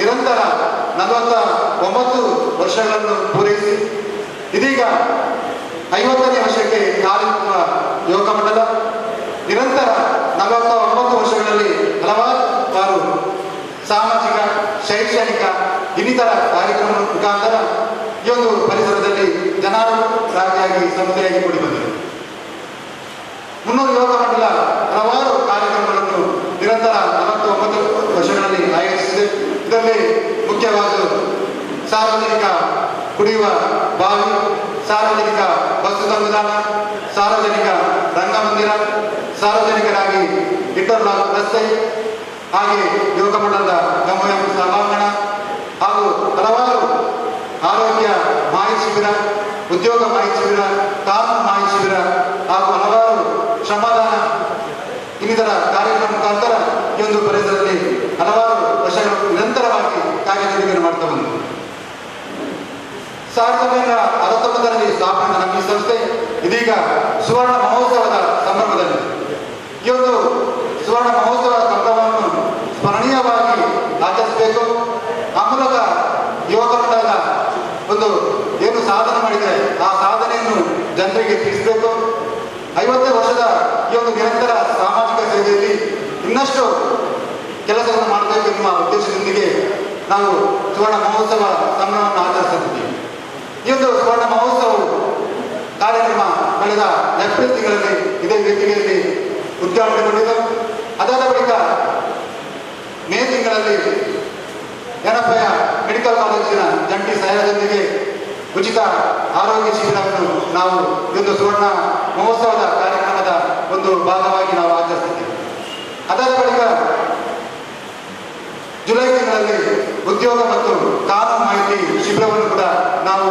ನಿರಂತರ 49 ವರ್ಷಗಳನ್ನು ಪೂರೈಸಿ ಇದೀಗ 50ನೇ ವರ್ಷಕ್ಕೆ ಕಾಲಿಡುವ ಯುವಕ ಮಂಡಲ ನಿರಂತರ 49 ವರ್ಷಗಳಲ್ಲಿ ಹಲವಾರು ಸಾಮಾಜಿಕ, ಶೈಕ್ಷಣಿಕ ಇನ್ನಿತರ ಕಾರ್ಯಕ್ರಮ ಮುಖಾಂತರ ಈ ಒಂದು ಪರಿಸರದಲ್ಲಿ ಜನರಾಗಿಯಾಗಿ ಸಂಸ್ಥೆಯಾಗಿ ಕೂಡಿ ಬಂದಿದೆ. ಮುನ್ನೂರು ಯುವಕ ಮಂಡಲ ಹಲವಾರು ಕಾರ್ಯಕ್ರಮಗಳನ್ನು ನಿರಂತರ 49 ವರ್ಷಗಳಲ್ಲಿ ಆಯೋಜಿಸಿದೆ. ಇದರಲ್ಲಿ ಮುಖ್ಯವಾದ ಸಾರ್ವಜನಿಕ ಕುಡಿಯುವ ಬಾವಿ, ಸಾರ್ವಜನಿಕ ಬಸ್ಸು ತಂಗುದಾಣ, ಸಾರ್ವಜನಿಕ ರಂಗಮಂದಿರ, ಸಾರ್ವಜನಿಕರಾಗಿ ಇಂಟರ್ಲಾಕ್ ರಸ್ತೆ, ಹಾಗೆ ಯುವಕ ಮಂಡಲದ ಗಮನ ಸಭಾಂಗಣ ಹಾಗೂ ಹಲವಾರು ಆರೋಗ್ಯ ಮಾಹಿತಿ ಶಿಬಿರ, ಉದ್ಯೋಗ ಮಾಹಿತಿ ಶಿಬಿರ, ಕಾನೂನು ಮಾಹಿತಿ ಶಿಬಿರ ಹಾಗೂ ಹಲವಾರು ಶ್ರಮದಾನ ಇನ್ನಿತರ ಕಾರ್ಯಕ್ರಮ ಮುಖಾಂತರ ಈ ಒಂದು ಪರಿಸರದಲ್ಲಿ ಹಲವಾರು ವರ್ಷಗಳು ನಿರಂತರವಾಗಿ ಕಾರ್ಯಚಟುವಟಿಕೆಯನ್ನು ಮಾಡ್ತಾ ಬಂದರು. 1969ರಲ್ಲಿ ಸ್ಥಾಪನೆ ನಮ್ಮ ಈ ಸಂಸ್ಥೆ ಇದೀಗ ಸುವರ್ಣ ಮಹೋತ್ಸವದ ಸಂಭ್ರಮದಲ್ಲಿ ಈ ಒಂದು ಸುವರ್ಣ ಮಹೋತ್ಸವ ಸಂಭ್ರಮವನ್ನು ಸ್ಮರಣೀಯವಾಗಿ ಆಚರಿಸಬೇಕು. ಆ ಮೂಲಕ ಯುವಕ ಮಂಡಲದ ಒಂದು ಏನು ಸಾಧನೆ ಮಾಡಿದರೆ ಆ ಸಾಧನೆಯನ್ನು ಜನರಿಗೆ ತಿಳಿಸಬೇಕು. 50 ವರ್ಷದ ಈ ಒಂದು ನಿರಂತರ ಸಾಮಾಜಿಕ ಸೇವೆಯಲ್ಲಿ ಇನ್ನಷ್ಟು ಕೆಲಸವನ್ನು ಮಾಡಬೇಕು ಎನ್ನುವ ಉದ್ದೇಶದೊಂದಿಗೆ ನಾವು ಸುವರ್ಣ ಮಹೋತ್ಸವ ಸಂಭ್ರಮವನ್ನು ಆಚರಿಸುತ್ತಿದ್ದೀವಿ. ಈ ಒಂದು ಸುವರ್ಣ ಮಹೋತ್ಸವವು ಕಾರ್ಯಕ್ರಮ ಕಳೆದ ಏಪ್ರಿಲ್ ತಿಂಗಳಲ್ಲಿ ಇದೇ ವೇದಿಕೆಯಲ್ಲಿ ಉದ್ಘಾಟನೆಗೊಂಡಿದೆ. ಅದಾದ ಬಳಿಕ ಮೇ ತಿಂಗಳಲ್ಲಿ ಯೆನಪೋಯ ಮೆಡಿಕಲ್ ಕಾಲೇಜಿನ ಜಂಟಿ ಸಹಯೋಗದೊಂದಿಗೆ ಉಚಿತ ಆರೋಗ್ಯ ಶಿಬಿರವನ್ನು ನಾವು ಈ ಒಂದು ಸುವರ್ಣ ಮಹೋತ್ಸವದ ಕಾರ್ಯಕ್ರಮದ ಒಂದು ಭಾಗವಾಗಿ ನಾವು ಆಚರಿಸುತ್ತೇವೆ. ಅದಾದ ಬಳಿಕ ಜುಲೈ ತಿಂಗಳಲ್ಲಿ ಉದ್ಯೋಗ ಮತ್ತು ಕಾನೂನು ಮಾಹಿತಿ ಶಿಬಿರವನ್ನು ಕೂಡ ನಾವು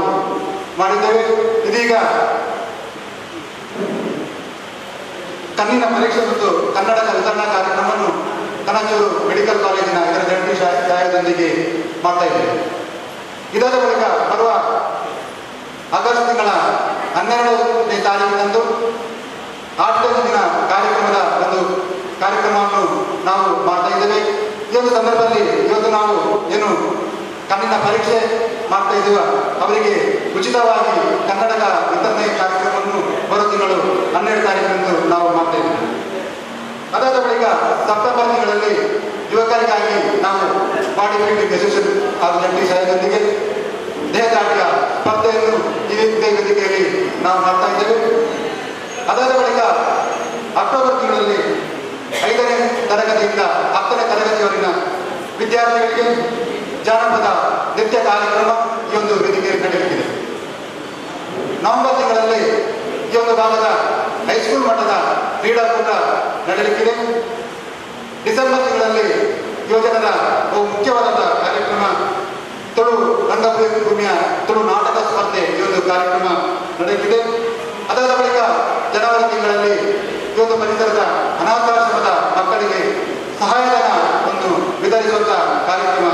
ಮಾಡಿದ್ದೇವೆ. ಇದೀಗ ಕಣ್ಣಿನ ಪರೀಕ್ಷೆ ಮತ್ತು ಕನ್ನಡದ ವಿತರಣಾ ಕಾರ್ಯಕ್ರಮವನ್ನು ಕಣಚೂರು ಮೆಡಿಕಲ್ ಕಾಲೇಜಿನ ಇದರ ಜಂಟಿ ಸಹಾಯದೊಂದಿಗೆ ಮಾಡ್ತಾ ಇದ್ದೇವೆ. ಇದಾದ ಬಳಿಕ ಬರುವ ಆಗಸ್ಟ್ ತಿಂಗಳ 12ನೇ ತಾರೀಕಿನಂದು 8ನೇ ದಿನ ಕಾರ್ಯಕ್ರಮದ ಒಂದು ಕಾರ್ಯಕ್ರಮವನ್ನು ನಾವು ಮಾಡ್ತಾ ಇದ್ದೇವೆ. ಈ ಒಂದು ಸಂದರ್ಭದಲ್ಲಿ ಇವತ್ತು ನಾವು ಏನು ಕಣ್ಣಿನ ಪರೀಕ್ಷೆ ಮಾಡ್ತಾ ಇದ್ದೀವ ಅವರಿಗೆ ಉಚಿತವಾಗಿ ಕನ್ನಡದ ವಿತರಣೆ ಕಾರ್ಯಕ್ರಮವನ್ನು ಬರೋ ತಿಂಗಳು 12 ತಾರೀಕಿನಂದು ನಾವು ಮಾಡ್ತಾ ಇದ್ದೀವಿ. ಅದಾದ ಬಳಿಕ ಸೆಪ್ಟೆಂಬರ್ ತಿಂಗಳಲ್ಲಿ ಯುವಕರಿಗಾಗಿ ನಾವು ಬಾಡಿ ಬಿಲ್ಡಿಂಗ್ ಅಸೋಸಿಯೇಷನ್ ಹಾಗೂ ಜಂಟಿ ಸಹಾಯದೊಂದಿಗೆ ದೇಹದಾಟಿಯ ಸ್ಪರ್ಧೆಯನ್ನು ಇದೇ ವೇದಿಕೆಯಲ್ಲಿ ನಾವು ಮಾಡ್ತಾ ಇದ್ದೇವೆ. ಅದಾದ ಬಳಿಕ ಅಕ್ಟೋಬರ್ ತಿಂಗಳಲ್ಲಿ 5ನೇ ತರಗತಿಯಿಂದ 10ನೇ ತರಗತಿಯವರೆಗಿನ ವಿದ್ಯಾರ್ಥಿಗಳಿಗೆ ಜಾನಪದ ನೃತ್ಯ ಕಾರ್ಯಕ್ರಮ ಈ ಒಂದು ವೇದಿಕೆಯಲ್ಲಿ ನಡೆಯಲಿದೆ. ನವೆಂಬರ್ ತಿಂಗಳಲ್ಲಿ ಈ ಒಂದು ಭಾಗದ ಹೈಸ್ಕೂಲ್ ಮಟ್ಟದ ಕ್ರೀಡಾಕೂಟ ನಡೆಯಲಿಕ್ಕಿದೆ. ಡಿಸೆಂಬರ್ ತಿಂಗಳಲ್ಲಿ ಯುವಜನರ ಬಹು ಮುಖ್ಯವಾದ ಕಾರ್ಯಕ್ರಮ ತುಳು ರಂಗಭೂಮಿಯ ತುಳು ನಾಟಕ ಸ್ಪರ್ಧೆ ಈ ಒಂದು ಕಾರ್ಯಕ್ರಮ ನಡೆಯಲಿದೆ. ಅದಾದ ಬಳಿಕ ಜನವರಿ ತಿಂಗಳಲ್ಲಿ ಈ ಒಂದು ಪರಿಸರದ ಅನಾಥಾಶ್ರಮದ ಮಕ್ಕಳಿಗೆ ಸಹಾಯಧನ ಒಂದು ವಿತರಿಸುವಂತಹ ಕಾರ್ಯಕ್ರಮ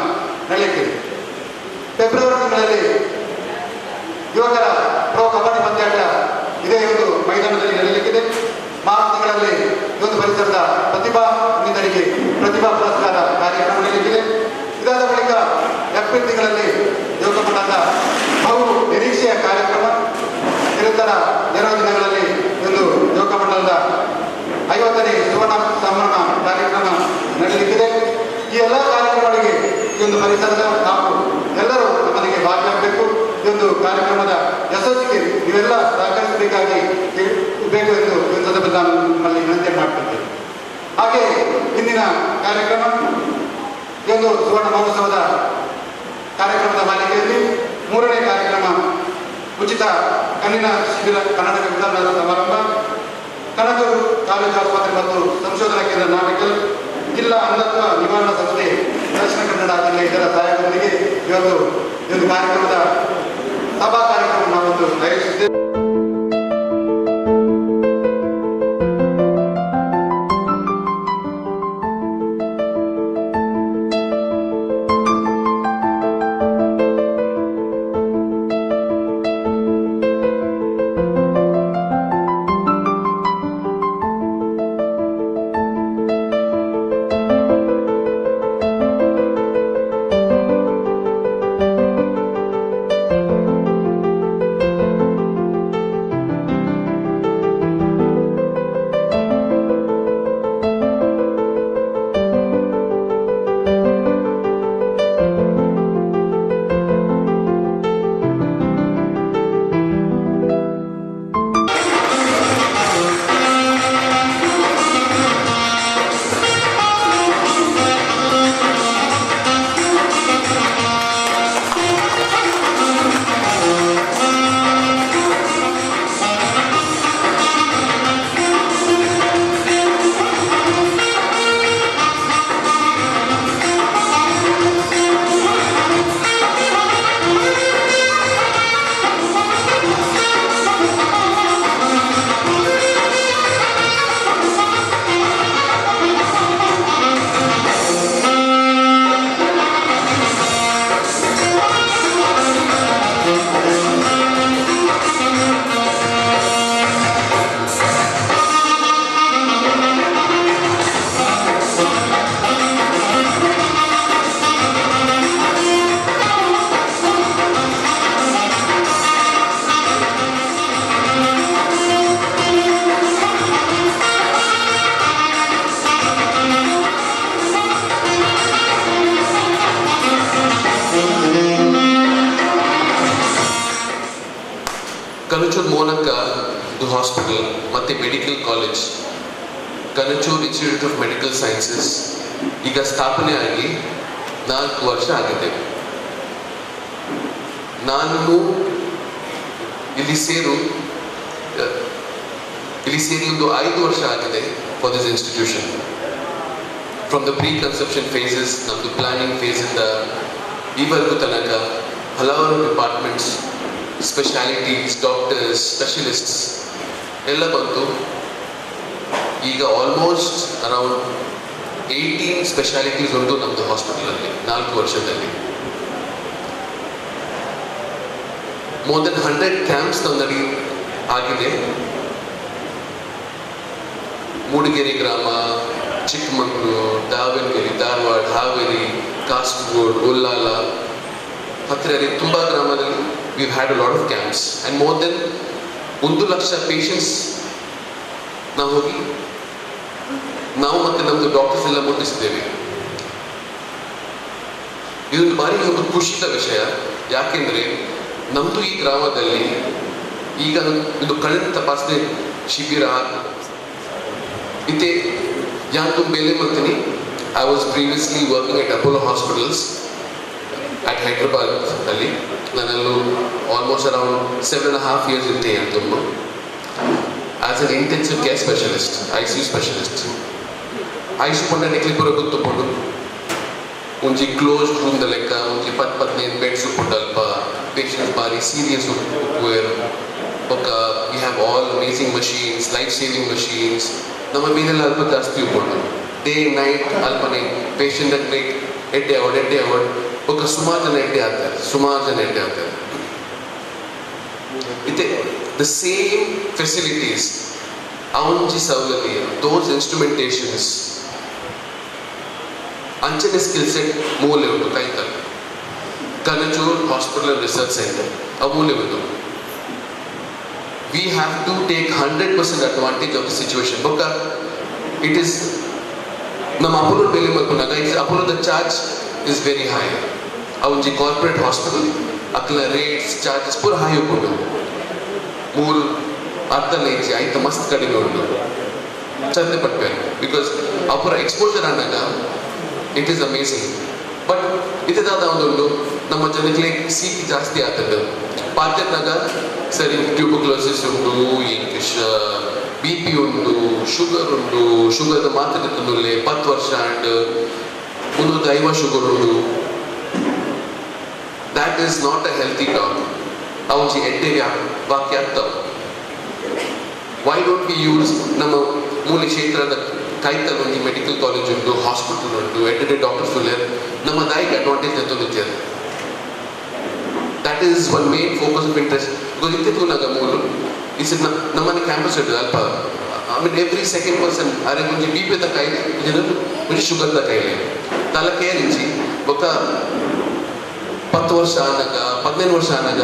ನಡೆಯಲಿದೆ. ಫೆಬ್ರವರಿ ತಿಂಗಳಲ್ಲಿ ಯುವಕರ ಪ್ರೊ ಕಬಡ್ಡಿ ಪಂದ್ಯಾಟ ಇದೇ ಒಂದು ಮೈದಾನದಲ್ಲಿ ನಡೆಯಲಿಕ್ಕಿದೆ. ಮಾರ್ಚ್ ತಿಂಗಳಲ್ಲಿ ಈ ಒಂದು ಪರಿಸರದ ಪ್ರತಿಭಾ ನಿಂದರಿಗೆ ಪ್ರತಿಭಾ ಪುರಸ್ಕಾರ ಕಾರ್ಯಕ್ರಮ ನಡೆಯಲಿಕ್ಕಿದೆ. ಇದಾದ ಬಳಿಕ ಏಪ್ರಿಲ್ ತಿಂಗಳಲ್ಲಿ ಯುವಕ ಮಂಡಲದ ಬಹು ನಿರೀಕ್ಷೆಯ ಕಾರ್ಯಕ್ರಮ ನಿರಂತರ 2 ದಿನಗಳಲ್ಲಿ ಒಂದು ಯುವಕ ಮಂಡಲದ 50ನೇ ಸುವರ್ಣ ಸಂಭ್ರಮ ಕಾರ್ಯಕ್ರಮ ನಡೆಯಲಿಕ್ಕಿದೆ. ಈ ಎಲ್ಲ ಕಾರ್ಯಕ್ರಮಗಳಿಗೆ ಈ ಒಂದು ಪರಿಸರದ ನಾವು ಎಲ್ಲರೂ ನಮ್ಮೊಂದಿಗೆ ಭಾಗಿಯಾಗಬೇಕು. ಈ ಒಂದು ಕಾರ್ಯಕ್ರಮದ ಯಶಸ್ಸಿಗೆ ನೀವೆಲ್ಲ ಸಹಕರಿಸಬೇಕಾಗಿ ಬೇಕು ಎಂದು ಈ ಸಂದರ್ಭದಲ್ಲಿ ನಾನು ನಿಮ್ಮಲ್ಲಿ ವಿನಂತಿ ಮಾಡ್ತಿದ್ದೇನೆ. ಹಾಗೆ ಇಂದಿನ ಕಾರ್ಯಕ್ರಮ ಈ ಒಂದು ಸುವರ್ಣ ಮಹೋತ್ಸವದ ಕಾರ್ಯಕ್ರಮದ ಮಾಲಿಕೆಯಲ್ಲಿ 3ನೇ ಕಾರ್ಯಕ್ರಮ ಉಚಿತ ಕಣ್ಣಿನ ಶಿಬಿರ ಕನ್ನಡಕ ವಿತರಣಾ ಸಮಾರಂಭ ಕನಕೂರು ಕಾಲೇಜು ಆಸ್ಪತ್ರೆ ಮತ್ತು ಸಂಶೋಧನಾ ಕೇಂದ್ರ ನಾಟಕಲ್ ಜಿಲ್ಲಾ ಅಂಧತ್ವ ನಿವಾರಣಾ ಸಂಸ್ಥೆ ದಕ್ಷಿಣ ಕನ್ನಡ ಜಿಲ್ಲೆ ಇದರ ಸಹಾಯದೊಂದಿಗೆ ಇವತ್ತು ಈ ಒಂದು ಕಾರ್ಯಕ್ರಮದ ಸಭಾ ಕಾರ್ಯಕ್ರಮ ನಾವೊಂದು ಆಯೋಜಿಸಿದ್ದೇವೆ. ಮೋನಕ ಹಾಸ್ಪಿಟಲ್ ಮತ್ತು medical college Kanachur institute of medical sciences ಈಗ ಸ್ಥಾಪನೆ ಆಗಿ 4 ವರ್ಷ ಆಗಿದೆ. ನಾನು ಇಲ್ಲಿ ಸೇರಿ ಒಂದು 5 ವರ್ಷ ಆಗಿದೆ for this institution. From the pre conception phases, ನಮ್ಮದು ಪ್ಲಾನಿಂಗ್ ಫೇಸಿಂದ ಈವರೆಗೂ ತನಕ ಹಲವಾರು ಡಿಪಾರ್ಟ್ಮೆಂಟ್ಸ್, ಸ್ಪೆಷಾಲಿಟೀಸ್, ಡಾಕ್ಟರ್ಸ್, ಸ್ಪೆಷಲಿಸ್ಟ್ಸ್ ಎಲ್ಲ ಬಂತು. ಈಗ ಆಲ್ಮೋಸ್ಟ್ ಅರೌಂಡ್ 18 ಸ್ಪೆಷಾಲಿಟೀಸ್ ಉಂಟು ನಮ್ಮದು ಹಾಸ್ಪಿಟಲಲ್ಲಿ 4 ವರ್ಷದಲ್ಲಿ. ಮೋರ್ ದೆನ್ 100 ಕ್ಯಾಂಪ್ಸ್ ನಾವು ನಡಿ ಆಗಿದೆ. ಮೂಡಿಗೆರೆ ಗ್ರಾಮ, ಚಿಕ್ಕಮಗಳೂರು, ದಾವಣಗೆರೆ, ಧಾರವಾಡ, ಹಾವೇರಿ, ಕಾಸರಗೋಡು, ಉಲ್ಲಾಲ ಹತ್ತಿರ ತುಂಬ ಗ್ರಾಮದಲ್ಲಿ we had a lot of camps and more than 1 lakh patients ನಾವು ಹೋಗಿ ನಾವು ಮತ್ತು ನಮ್ಮದು ಡಾಕ್ಟರ್ಸ್ ಎಲ್ಲ ಮುಟ್ಟಿಸಿದ್ದೇವೆ. ಇದೊಂದು ಬಾರಿ ಒಂದು ಖುಷಿದ ವಿಷಯ. ಯಾಕೆಂದರೆ ನಮ್ಮದು ಈ ಗ್ರಾಮದಲ್ಲಿ ಈಗ ಒಂದು ಕಣ್ಣಿನ ತಪಾಸಣೆ ಶಿಬಿರ ಇತ್ತೆ ಯಾಕೆ ಬೇಲೆ ಮಾಡ್ತೀನಿ. I was previously working at Apollo hospitals at Hyderabad ಅಲ್ಲಿ. ನಾನಲ್ಲೂ ಆಲ್ಮೋಸ್ಟ್ ಅರೌಂಡ್ 7.5 ಇಯರ್ಸ್ ಇದ್ದೆ ತುಂಬ as an intensive care specialist, I C U specialist. I C U ಪಂಡ ನೆಕ್ಲಿ ಪೂರ ಗೊತ್ತುಕೊಂಡು ಒಂಜಿ ಕ್ಲೋಸ್ಡ್ ರೂಮ್ದ ಲೆಕ್ಕ ಒಂಜಿ 10-15 ಬೆಡ್ಸ್ ಉಪ್ಪುಂಡು. ಅಲ್ಪ ಪೇಷಂಟ್ಸ್ ಬಾರಿ ಸೀರಿಯಸ್ ಉಪ್ಪುವೆರ್. ಬೊಕ್ಕ we have all amazing machines, life saving machines. ನಮ್ಮ ಮೇಲೆಲ್ಲ ಅಲ್ಪ ಜಾಸ್ತಿ ಉಪ್ಪುಂಡು. ಡೇ ನೈಟ್ ಅಲ್ಪನೆ ಪೇಷಂಟ್ ಎಡ್ಡೆ ಅವಡ್ ಎಡ್ಡೆ ಅವಡ್ ಬೊಕ್ಕ ಸುಮಾರು ಜನ ಎಡ್ಡೆ ಆಗ್ತಾರೆ, ಸುಮಾರು ಜನ ಎಡ್ಡೆ ಆಗ್ತಾರೆ. ಇತ್ತೆ the same facilities, ಅವಂಜಿ ಸೌಲಭ್ಯ, those ಇನ್ಸ್ಟ್ರುಮೆಂಟೇಷನ್ಸ್, ಅಂಚನೆ ಸ್ಕಿಲ್ ಸೆಟ್ ಮೂಲೆ ಉಂಟು ಕೈತಲ್ ಕನಚೂರ್ ಹಾಸ್ಪಿಟಲ್ ಅಂಡ್ ರಿಸರ್ಚ್ ಸೆಂಟರ್ ಅವು ಮೂಲೆ ಉಂಟು. We have to take 100% advantage of the situation. ಬೊಕ್ಕ it is ನಮ್ಮ ಅಪೋಲೋ ಬೇಲೆ ಮಲ್ಪುನಾಗ it's Apollo the charge is very high. ಅವಂಜಿ corporate hospital ಅಕ್ಲ ರೇಟ್ಸ್ ಚಾರ್ಜಸ್ ಪೂರ ಹೈ ಉಂಟು. ಮೂರು ಅರ್ಧ ಇಜ್ಜಿ ಐತ ಮಸ್ತ್ ಕಡಿಮೆ ಉಂಟು. ಚಂದ ಪಟ್ಪೇರು because ಅಪುರ ಎಕ್ಸ್ಪೋಜರ್ ಆನಾಗ it is amazing. But ಇದಾದ ಒಂದುಂಟು ನಮ್ಮ ಜನಕ್ಕೆ ಸೀಕ್ ಜಾಸ್ತಿ ಆಗ್ತದೆ. ಪಾತ್ಯನಾಗ ಸರಿ ಟ್ಯೂಬರ್ಕ್ಯುಲೋಸಿಸ್ ಉಂಟು, ಇಂಗ್ಲಿಷ್ ಬಿ ಪಿ ಉಂಟು, ಶುಗರ್ ಉಂಟು. ಶುಗರ್ದ ಮಾತ್ರೆ ತಂದುಲ್ಲೆ 10 ವರ್ಷ ಆ್ಯಂಡ್ 350 ಶುಗರ್ ಉಂಟು. That is not a healthy talk. ಅವಂಜಿ ಎಡ್ಡೆ ವಾಕ್ಯ ಆಗ್ತಾವೆ. Why don't we use ನಮ್ಮ ಮೂಲ ಕ್ಷೇತ್ರದ ಕೈತಲ್ ಒಂಜಿ ಮೆಡಿಕಲ್ ಕಾಲೇಜ್ ಉಂಟು, ಹಾಸ್ಪಿಟಲ್ ಉಂಟು, ಎಡ್ಡೆ ಡಾಕ್ಟರ್ಸ್ ಉಲ್ಲೇರ್, ನಮ್ಮ ದಾಯಿಗೆ ಅಡ್ವಾಂಟೇಜ್ ತಂದಿದ್ದಾರೆ. That is one main focus of interest. Because ಇತ್ತೆ ತೂನಾಗ ಮೂಲು is ನಮ್ಮನೆ ಕ್ಯಾಂಪಸ್ ಉಂಟು ಅಲ್ಪ. I mean every second person ಅರೆ ಒಂಜಿ ಬಿ ಪಿದ ಕಾಯಿಲೆ, ಜನರು ಒಂಜಿ ಶುಗರ್ದ ಕಾಯಿಲೆ ತಲ ಕೇರ್ ಇಜ್ಜಿ. ಬೊಕ್ಕ 10 ವರ್ಷ ಆನಾಗ 15 ವರ್ಷ ಆನಾಗ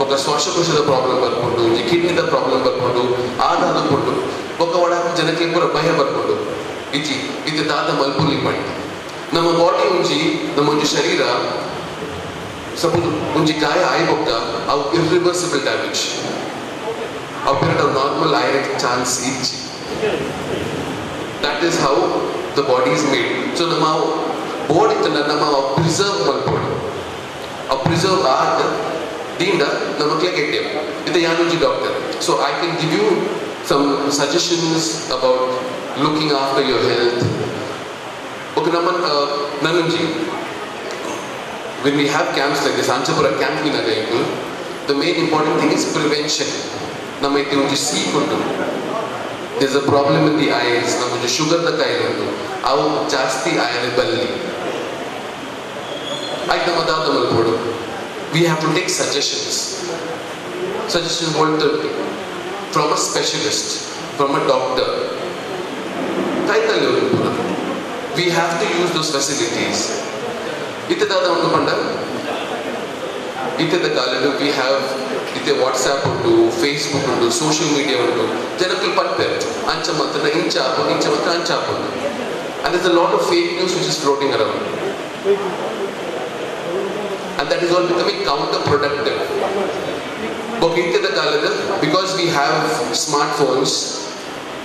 ಬೊಕ್ಕ ಶ್ವಾಸಕೋಶದ ಪ್ರಾಬ್ಲಮ್ ಬರ್ಕೊಂಡು, ಒಂಜಿ ಕಿಡ್ನಿದ ಪ್ರಾಬ್ಲಮ್ ಬರ್ಕೊಂಡು, ಆದಾದುಕೊಂಡು ಬೊಕ್ಕ ಒಳ ಜನಕ್ಕೆ ಪೂರ ಭಯ ಬರ್ಕೊಂಡು ಇಜ್ಜಿ ಇದು ದಾದ ಮಲ್ಪುಲಿ ಪಂಡ. ನಮ್ಮ ಬಾಡಿ ಒಂಜಿ ನಮ್ಮ ಒಂಜಿ ಶರೀರ ಸಪೋಸ್ ಒಂಜಿ ಗಾಯ ಆಯ್ಬೊಕ್ಕ ಅವು ಇರ್ರಿವರ್ಸಿಬಲ್ ಡ್ಯಾಮೇಜ್, ಅವು ಪಿರಿಯಡ್ ನಾರ್ಮಲ್ ಆಯಕ್ಕೆ ಚಾನ್ಸ್ ಇಜ್ಜಿ. That is how the body is made. So ನಮ್ಮ ಬಾಡಿ ನಮ್ಮ ಪ್ರಿಸರ್ವ್ ಮಲ್ಪೋಡು. ಆ ಪ್ರಿಸರ್ವ್ ಆದ ದಿಂದ ನಮಕ್ಲೆ ಗೆಟ್ಟೆ ಇದು ಯಾನೊಂಜಿ doctor. So I can give you some suggestions about looking after your health. Okay, ನಮ್ಮ ನನ್ನೊಂಜಿ when we have camps like this, Anchapura camp in the main important thing is prevention. ನಮ್ಮ ಇತ್ತೆ ಒಂಜಿ ಸೀಕ್ ಉಂಟು, there is a problem in the eyes, ನಮ್ಮ ಒಂಜಿ ಶುಗರ್ದ ಕಾಯಿಲೆ ಉಂಟು, ಅವು ಜಾಸ್ತಿ ಆಯರೆ ಬಲ್ಲಿ ಆಯ್ತು ನಮ್ಮ ದಾದ ಮಲ್ಪೋಡು. We have to take suggestions. Suggestions from a specialist, from a doctor. We have to use those facilities. ಇತ್ತದಾದ ಒಂದು ಪಂಡ ಇತ್ತದ ಕಾಲಡು we have ಇತ್ತೆ ವಾಟ್ಸ್ಆ್ಯಪ್ ಉಂಟು, ಫೇಸ್ಬುಕ್ ಉಂಟು, ಸೋಷಿಯಲ್ ಮೀಡಿಯಾ ಉಂಟು. ಜನಕ್ಕೆ ಪಟ್ಪೆರ್ ಅಂಚ ಮಾತ್ರ ಇಂಚ ಆಪುಂಡು, ಇಂಚ ಮಾತ್ರ ಅಂಚ ಆಪುಂಡು. And there's a lot of fake news which is floating around. And that is all becoming counterproductive. ಬೊಕ್ಕ ಇತ್ತದ ಕಾಲದ because we have smart phones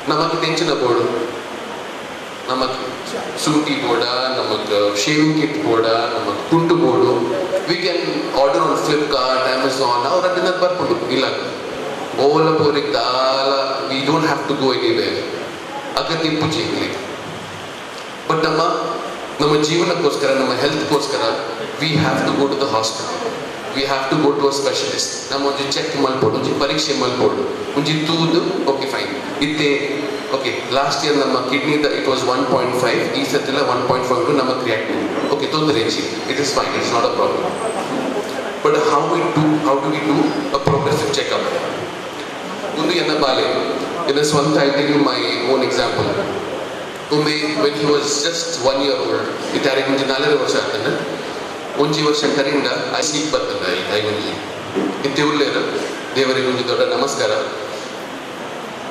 ನಮಗೆ ಟೆನ್ಷನ್ ಬೋರ್ಡು ನಮಕ್ ಸೂಟಿ ಬೋರ್ಡ ನಮಕ್ ಶೇವಿಂಗ್ ಕಿಟ್ ಬೋರ್ಡ ನಮಕ್ ಕುಂಟು board we can order on Flipkart Amazon ಅವ್ರ ಅದನ್ನ ಬರ್ಕೊಂಡು ಇಲ್ಲ ಓಲ ಪೂರಿಗೆ ದಾಲ we don't have to go anywhere ಅಗತ್ಯ ಪೂಜೆ ಬಟ್ ನಮ್ಮ ನಮ್ಮ ಜೀವನಕ್ಕೋಸ್ಕರ ನಮ್ಮ ಹೆಲ್ತ್ಗೋಸ್ಕರ we have to go to the hospital, we have to go to a specialist. ನಮ್ಮ ಒಂಜಿ ಚೆಕ್ ಮಲ್ಪೊಡು, ಒಂಜಿ ಪರೀಕ್ಷೆ ಮಲ್ಪೊಡು, ಒಂಜಿ ತೂದು ಓಕೆ ಫೈನ್ ಇತ್ತೆ ಓಕೆ ಲಾಸ್ಟ್ ಇಯರ್ ನಮ್ಮ ಕಿಡ್ನಿದ it was 1.5, ಈ ಸತಿಲ 1.5 ನಮ್ಮ ಕ್ರಿಯಾಟಿನ್ ಓಕೆ ತೊಂದರೆ ಇಜ್ಜಿ, it is fine, it's not a problem. But how do we do a progressive checkup? ಒಂದು ಎನ್ನ ಬಾಲೆ ಎನ್ನ ಸ್ವಂತ, I tell you my own example. ಒಮ್ಮೆ when he was just 1 year old, ಇತ್ತಾರಿಗೆ ಒಂಜಿ 4 ವರ್ಷ ಆಗ್ತಾನೆ, ಒಂಜಿ ವರ್ಷ ಕರಿಂದ I seek ಬರ್ತಂಡ I ಒಂಜಿ ಇತ್ತೆ ಉಲ್ಲೇರು ದೇವರಿಗೆ ಒಂಜಿ ದೊಡ್ಡ ನಮಸ್ಕಾರ.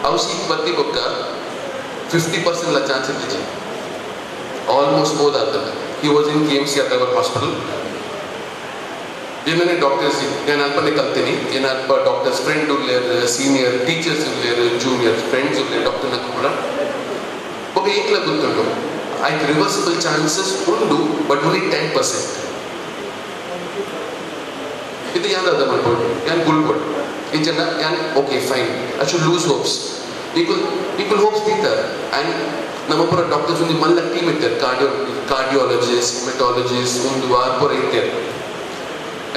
ಅವು ಸೀಕ್ ಬತ್ತಿ ಬೊಕ್ಕ 50% ಚಾನ್ಸ್ ಇತ್ತಿಜಿ, ಆಲ್ಮೋಸ್ಟ್ ಬೋದ್ ಆಗ್ತದೆ. He was in KMC Agarwal hospital. ಏನೇ ಡಾಕ್ಟರ್ಸ್ ನಾನು ಅಲ್ಪನೆ ಕಲ್ತೀನಿ, ಏನಲ್ಪ ಡಾಕ್ಟರ್ಸ್ ಫ್ರೆಂಡ್ ಉಲ್ಲೇರು, ಸೀನಿಯರ್ ಟೀಚರ್ಸ್ ಉಲ್ಲೇರು, ಜೂನಿಯರ್ ಫ್ರೆಂಡ್ಸ್ ಉಲ್ಲೇರು, ಡಾಕ್ಟರ್ನ ಕೂಡ ಒಬ್ಬ ಏಕ್ಲ ಗೊತ್ತುಂಟು ಆಯ್ತು ರಿವರ್ಸಿಬಲ್ ಚಾನ್ಸಸ್ ಉಂಟು, ಬಟ್ ಓನ್ಲಿ 10%. ಇದು ಯಾವ್ದಾದ ಮಾಡ್ಬೋದು, ಯಾನ್ ಗುಲ್ಬೋಡು ಈ ಜನ ಯಾನ್ okay fine I should lose hopes, equal hopes ದೀತಾರೆ. ಆ್ಯಂಡ್ ನಮ್ಮ ಪೂರ ಡಾಕ್ಟರ್ಸ್ ಒಂದು ಮಲ್ಲ ಟೀಮ್ ಇರ್ತಾರೆ, ಕಾರ್ಡಿಯಾಲಜಿಸ್ಟ್, ಮೆಟಾಲಜಿಸ್ಟ್, ಒಂದು ವಾರ ಪೂರ ಇರ್ತಾರೆ.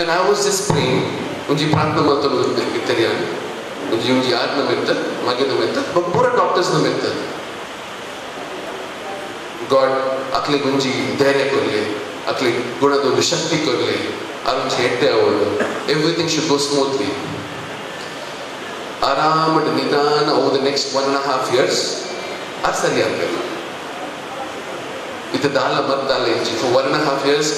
And I was just praying, ಒಂಜಿ ಪ್ರಾರ್ಥನೆ ಮಾಡ್ತಾನೆ ಇರ್ತಾರೆ, ಯಾನ್ ಒಂಜಿ ಒಂಜಿ ಯಾರು ನಮ್ಮ ಇರ್ತ ಮಗೆ ನಮ್ಮ ಇರ್ತ ಬಟ್ ಪೂರ ಡಾಕ್ಟರ್ಸ್ ನಮ್ಮ ಇರ್ತಾರೆ. ಗಾಡ್ ಅಕ್ಲಿಗೆ ಒಂಜಿ ಧೈರ್ಯ ಕೊರಲಿ, ಅಕ್ಲಿಗೆ ಗುಣದ ಒಂದು ಶಕ್ತಿ ಕೊರಲಿ, ಅದೊಂದು ಹೆಡ್ಡೆ ಅವಳು, ಎವ್ರಿಥಿಂಗ್ should go smoothly. ಆರಾಮಡ್ ನಿಧಾನ over the next 1.5 years ಅದು ಸರಿ ಆಗಬೇಕು. ಇದು ದಾಲ ಮದ್ದಾಲ ಇಜ್ಜಿ. For 1.5 years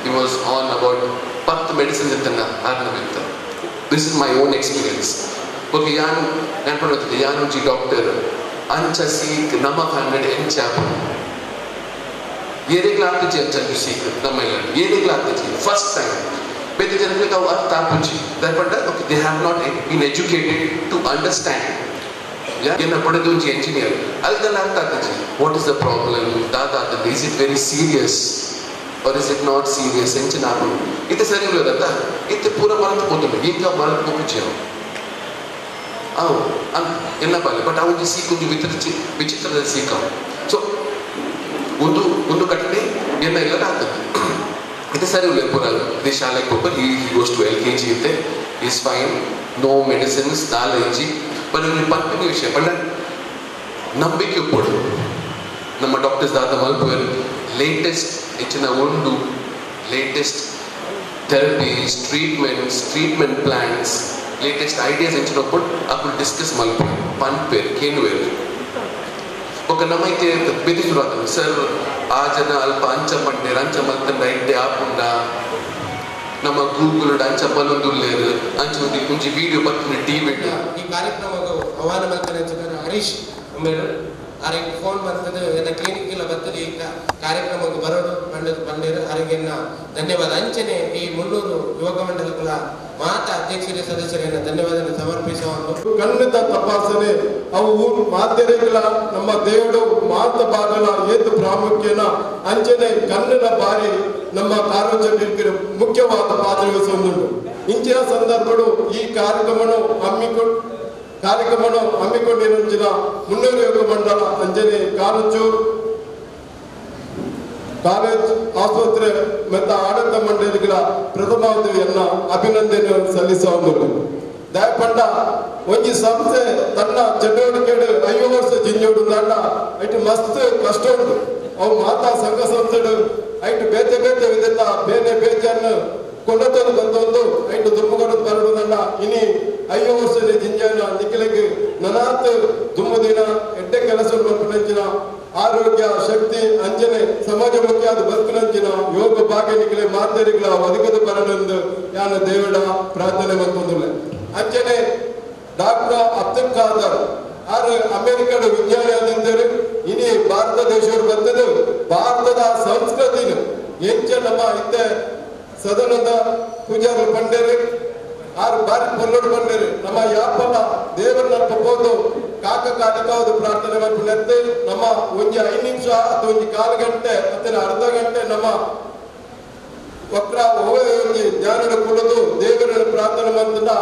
he was on about 10 medicines ಇತ್ತನ್ನ ಆರ್ನಮಿತ್ತ. This is my own experience. Okay ಯಾನ್ ನೆನಪು ಯಾನ್ ಒಂಜಿ ಡಾಕ್ಟರ್ ಅಂಚ ಸೀಕ್ ನಮ್ಮ ಫ್ಯಾಮಿಲಿ ಎಂಚ ಏರೆಗ್ಲ ಆಗ್ತಿಜಿ ಅಂಚ ಸೀಕ್ ನಮ್ಮ ಇಲ್ಲ ಏರೆಗ್ಲ ಆಗ್ತಿಜಿ ಫಸ್ಟ್ ಟೈಮ್ ಬೇರೆ ಜನಕ್ಕೆ ಅವು ಅರ್ಥ ಆಪುಜಿ. ದಯಪಂಡ okay they have not been educated to understand. ಏನ ಪಡೆದು ಒಂಜಿ ಎಂಜಿನಿಯರ್ ಅದಕ್ಕೆಲ್ಲ ಅರ್ಥ ಆಗ್ತಿಜಿ, what is the problem, ದಾದ is it very serious or is it not serious ಎಂಚಿನ ಆಪುಂಡು. ಇತ್ತೆ ಸರಿ ಉಳ್ಳದತ್ತ ಇತ್ತೆ ಪೂರ ಮರತು ಪೋತುಂಡು, ಈಗ ಮರತು ಪೋಪುಜಿ ಅವು ಅವು ಎಲ್ಲ ಬಾಲೆ. ಬಟ್ ಅವು ಒಂಜಿ ಸೀಕ್ ಒಂಜಿ ವಿಚಿತ್ರದ ಸೀಕ್ ಅವು. ಸೊ ಒಂದು ಒಂದು ಘಟನೆ ಎಲ್ಲ ಇಲ್ಲ ಆಗ್ತದೆ. ಇದು ಸರಿ ಉಳ್ಳೆ ಪೂರ ಇದು ಶಾಲೆಗೆ ಹೋಗ್ಬೇಕು, he goes to LKG ಇತ್ತೆ, is fine, no medicines ದಾಲ ಇಜ್ಜಿ. ಬಟ್ ಒಂದು ಪಂಪಿನ ವಿಷಯ ಬಟ್ ನಂಬಿಕೆ ಒಪ್ಪೋಡು ನಮ್ಮ ಡಾಕ್ಟರ್ಸ್ ದಾದ ಮಲ್ಪುವೆರ್ ಲೇಟೆಸ್ಟ್ ಹೆಚ್ಚಿನ ಉಂಡು latest therapies, treatments, treatment plans, latest ideas ಹೆಚ್ಚಿನ ಒಪ್ಪೋಡು ಅప్పుడు ಡಿಸ್ಕಸ್ ಮಲ್ಪುವೆರ್ ಪನ್ಪೇರ್ ಕೇನುವೇರ್. ఒక ನಮ್ಮೈತೆ ಬೆದಿ ಶುರು ಆಗ್ತದೆ ಸರ್ ಆ ಜನ ಅಲ್ಪ ಅಂಚ ಪಂಡೇರ್ ಅಂಚ ಮಲ್ತಂಡ ಎಡ್ಡೆ ಆಪುಂಡ ನಮ್ಮ ಗೂಗಲ್ ಅಂಚ ಪನೊಂದುಲ್ಲೇರು ಅಂಚ ಒಂದು ಒಂಜಿ ವಿಡಿಯೋ ಬರ್ತದೆ ಟಿವಿ. ಈ ಕಾರ್ಯಕ್ರಮಕ್ಕೆ ಆಹ್ವಾನ ಮಲ್ತನೆ ಹರೀಶ್ ಉಮೇರು ಆರಿಗೆ ಫೋನ್ ಬರ್ತದೆ, ಎನ್ನ ಕ್ಲಿನಿಕ್ ಎಲ್ಲ ಬರ್ತದೆ, ಈ ಕಾರ್ಯಕ್ರಮಕ್ಕೆ ಬರೋದು ಬಂಡದು ಬಂಡೇರು ಆರಿಗೆನ್ನ ಧನ್ಯವಾದ. ಅಂಚನೆ ಈ ಮುನ್ನೂರು ಯುವಕ ಮಂಡಲಗಳ ಮಾತಾ ಅಧ್ಯಕ್ಷರ ಸದಸ್ಯರನ್ನ ಧನ್ಯವಾದ ಸಮರ್ಪಿಸುವ. ಕಣ್ಣಿದ ತಪಾಸಣೆ ಅವು ಮಾತೆರೆಗಳ ನಮ್ಮ ದೇವರು ಮಾತ ಭಾಗಲ ಏತು ಪ್ರಾಮುಖ್ಯನ ಅಂಚನೆ ಕಣ್ಣಿನ ಬಾರಿ ನಮ್ಮ ಕಾರ್ಯಚಟುವಟಿಕೆ ಮುಖ್ಯವಾದ ಪಾತ್ರ ವಹಿಸುವುದುಂಟು. ಇಂಚಿನ ಸಂದರ್ಭಗಳು ಈ ಕಾರ್ಯಕ್ರಮವನ್ನು ಹಮ್ಮಿಕೊಂಡಿರುವ ಮುನ್ನೂರು ಯುವಕ ಮಂಡಲ ಅಂಜನೆ ಕಾರಚೂರು ಕಾಲೇಜ್ ಆಸ್ಪತ್ರೆ ಮತ್ತು ಆಡಳಿತ ಮಂಡಳಿಗಳ ಪ್ರಥಮಾವಧಿಯನ್ನ ಅಭಿನಂದನೆ ಸಲ್ಲಿಸುವುದು. ದಯಪಂಡ ಒಂಜಿ ಸಂಸ್ಥೆ ತನ್ನ ಚಟುವಟಿಕೆ 5 ವರ್ಷ ಜಿಂಜೋಡು ದಾಂಡ ಐಟ್ ಮಸ್ತ್ ಕಷ್ಟ ಉಂಟು. ಅವು ಮಾತಾ ಸಂಘ ಸಂಸ್ಥೆಡು ಐಟ್ ಬೇತೆ ಬೇತೆ ವಿಧದ ಬೇನೆ ಬೇಜನ್ನು ಕೊಂಡೊತ್ತೊಂದು ಬಂತೊಂದು ಐಟ್ ದುಮ್ಮುಕೊಡು ಬರಡು ದಂಡ ಇನಿ 5 ವರ್ಷದ ಜಿಂಜನ ನಿಖಿಲಿಗೆ ನನಾತ್ ದುಮ್ಮುದಿನ ಎಡ್ಡೆ ಕೆಲಸ ಮಲ್ಪುನಂಚಿನ ಆರೋಗ್ಯ ಶಕ್ತಿ ಅಂಜನೆ ಸಮಾಜಮುಖಿಯಾದ ಬದುಕಿನಂಚಿನ ಯೋಗ ಭಾಗ್ಯ ನಿಖಿಲೆ ಮಾತೆರಿಗಳ ಒದಗದ ಬರಲೆಂದು ಯಾನ ದೇವಡ ಪ್ರಾರ್ಥನೆ ಮತ್ತೊಂದಿಲ್ಲ. ಅಂಜನೆ ಡಾಕ್ಟರ್ ಅಬ್ದುಲ್ ಖಾದರ್ ಆರು ಅಮೆರಿಕದ ವಿಜ್ಞಾನಿ ಆದಿಂದರು ಇನಿ ಭಾರತ ದೇಶವರು ಬಂದದ್ದು ಭಾರತದ ಸಂಸ್ಕೃತಿನ ಎಂಚ ನಮ್ಮ ಇತ್ತೆ ಸದನದ ಪೂಜಾರಿ ಪಂಡೇರು ಆರು ಬಾರಿ ಪೊಲ್ಲೋಡು ಬಂದಿರು ನಮ್ಮ ಯಾಪಲ್ಲ ದೇವರನ್ನ ಪೋದು ಕಾಕ ಕಾಟಿಕಾவது ಪ್ರಾರ್ಥನೆ ಮಾಡ್ಕೊಂಡು ನಮ್ಮ ಒಂಜಿ 5 ನಿಮಿಷ ಅಥವಾ ಒಂಜಿ ಕಾಲು ಗಂಟೆ ಅಥವಾ ಅರ್ಧ ಗಂಟೆ ನಮ್ಮ ವಕ್ರ ಒಂಜಿ ಧ್ಯಾನದ ಕುಳಿತು ದೇವರನ್ನು ಪ್ರಾರ್ಥನೆ ಬಂದ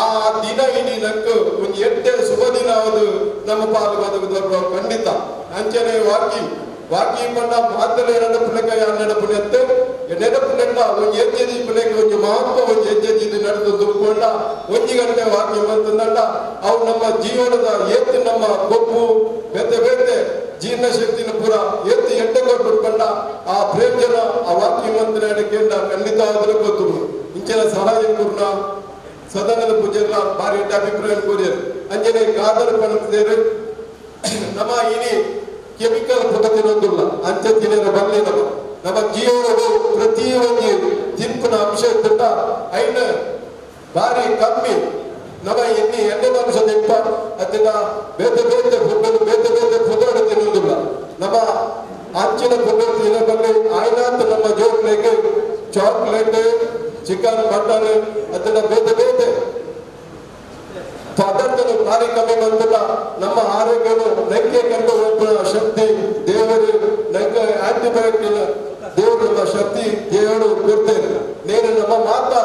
ಆ ದಿನ ಇಡೀ ನಕ್ಕು ಒಂಜಿ ಎಟ್ಟೆ ಶುಭ ದಿನ ಅದು ನಮ್ಮ ಪಾಲು ಬದುಕು ಖಂಡಿತ. ಅಂಚನೆ ವಾಕಿಂಗ್ ವಾಕಿಂಗ್ ಪಂಡ ಮಾತಲೆ ನಡಪುನಕ ನಡಪುನೆತ್ತೆ ನೆನಪುನೆಂಡ ಒಂಜಿ ಹೆಜ್ಜೆ ಪುನಕ್ಕೆ ಒಂಜಿ ಮಹತ್ವ ಒಂಜಿ ಹೆಜ್ಜೆ ನಡೆದು ದುಡ್ಕೊಂಡ ಒಂಜಿ ಗಂಟೆ ವಾಕಿಂಗ್ ಬಂತಂದ ಅವು ನಮ್ಮ ಜೀವನದ ಏತು ನಮ್ಮ ಕೊಬ್ಬು ಬೇತೆ ಬೇತೆ ಜೀರ್ಣಶಕ್ತಿನ ಪೂರ ಎತ್ತು ಎಡ್ಡೆ ಕೊಟ್ಬಿಟ್ಕೊಂಡ ಆ ಪ್ರಯೋಜನ ಆ ವಾಕಿಂಗ್ ಮಂತ್ರ ಕೇಂದ್ರ ಖಂಡಿತ ಆದ್ರೆ ಗೊತ್ತು. ಇಂಚಿನ ಸಹಾಯ ಕೂರ್ನ ಸದನದ ಪೂಜೆಲ್ಲ ಭಾರಿ ಎಡ್ಡೆ ಅಭಿಪ್ರಾಯ ಕೋರಿಯರು. ಅಂಜನೆ ಕಾದರ್ ಪಣತಿದ್ದೇವೆ ನಮ್ಮ ಇನಿ ಕೆಮಿಕಲ್ ಪುಟ ತಿನ್ನೋದಿಲ್ಲ ಅಂಚೆ ತಿನ್ನೋ ಬರಲಿ ನಮ್ಮ ನಮ್ಮ ಜೀವನದ ಪ್ರತಿಯೊಂದು ತಿಂಪಿನ ಅಂಶ ಇದ್ದ ಐನ ಭಾರಿ ಕಮ್ಮಿ ನಮ್ಮ ಎಣ್ಣೆ ಎಣ್ಣೆದ ಅಂಶ ತಿಂಪ ಅದನ್ನ ಬೇತೆ ಬೇತೆ ಫುಡ್ ಬೇತೆ ಬೇತೆ ಫುಡ್ ತಿನ್ನೋದಿಲ್ಲ. ನಮ್ಮ ಅಂಚಿನ ಫುಡ್ ತಿನ್ನೋ ಬರಲಿ ಆಯ್ನಾತ್ ನಮ್ಮ ಜೋಕ್ಲೆಗೆ ಚಾಕ್ಲೇಟ್ ಚಿಕನ್ ಮಟನ್ ಅದನ್ನ ಬೇತೆ ಬೇತೆ ಪದಾರ್ಥಗಳು ಭಾರಿ ಕಮ್ಮಿ ಬಂದಿಲ್ಲ. ನಮ್ಮ ಆರೋಗ್ಯವು ನೆಕ್ಕೆ ಕಂಡು ಹೋಗುವ ಶಕ್ತಿ ದೇವರು ನೆಕ್ಕೆ ಆಂಟಿಬಯೋಟಿಕ್ ದೇವರು ನಮ್ಮ ಶಕ್ತಿ ದೇವರು ಕೊಡ್ತೇನೆ. ನೇರ ನಮ್ಮ ಮಾತಾ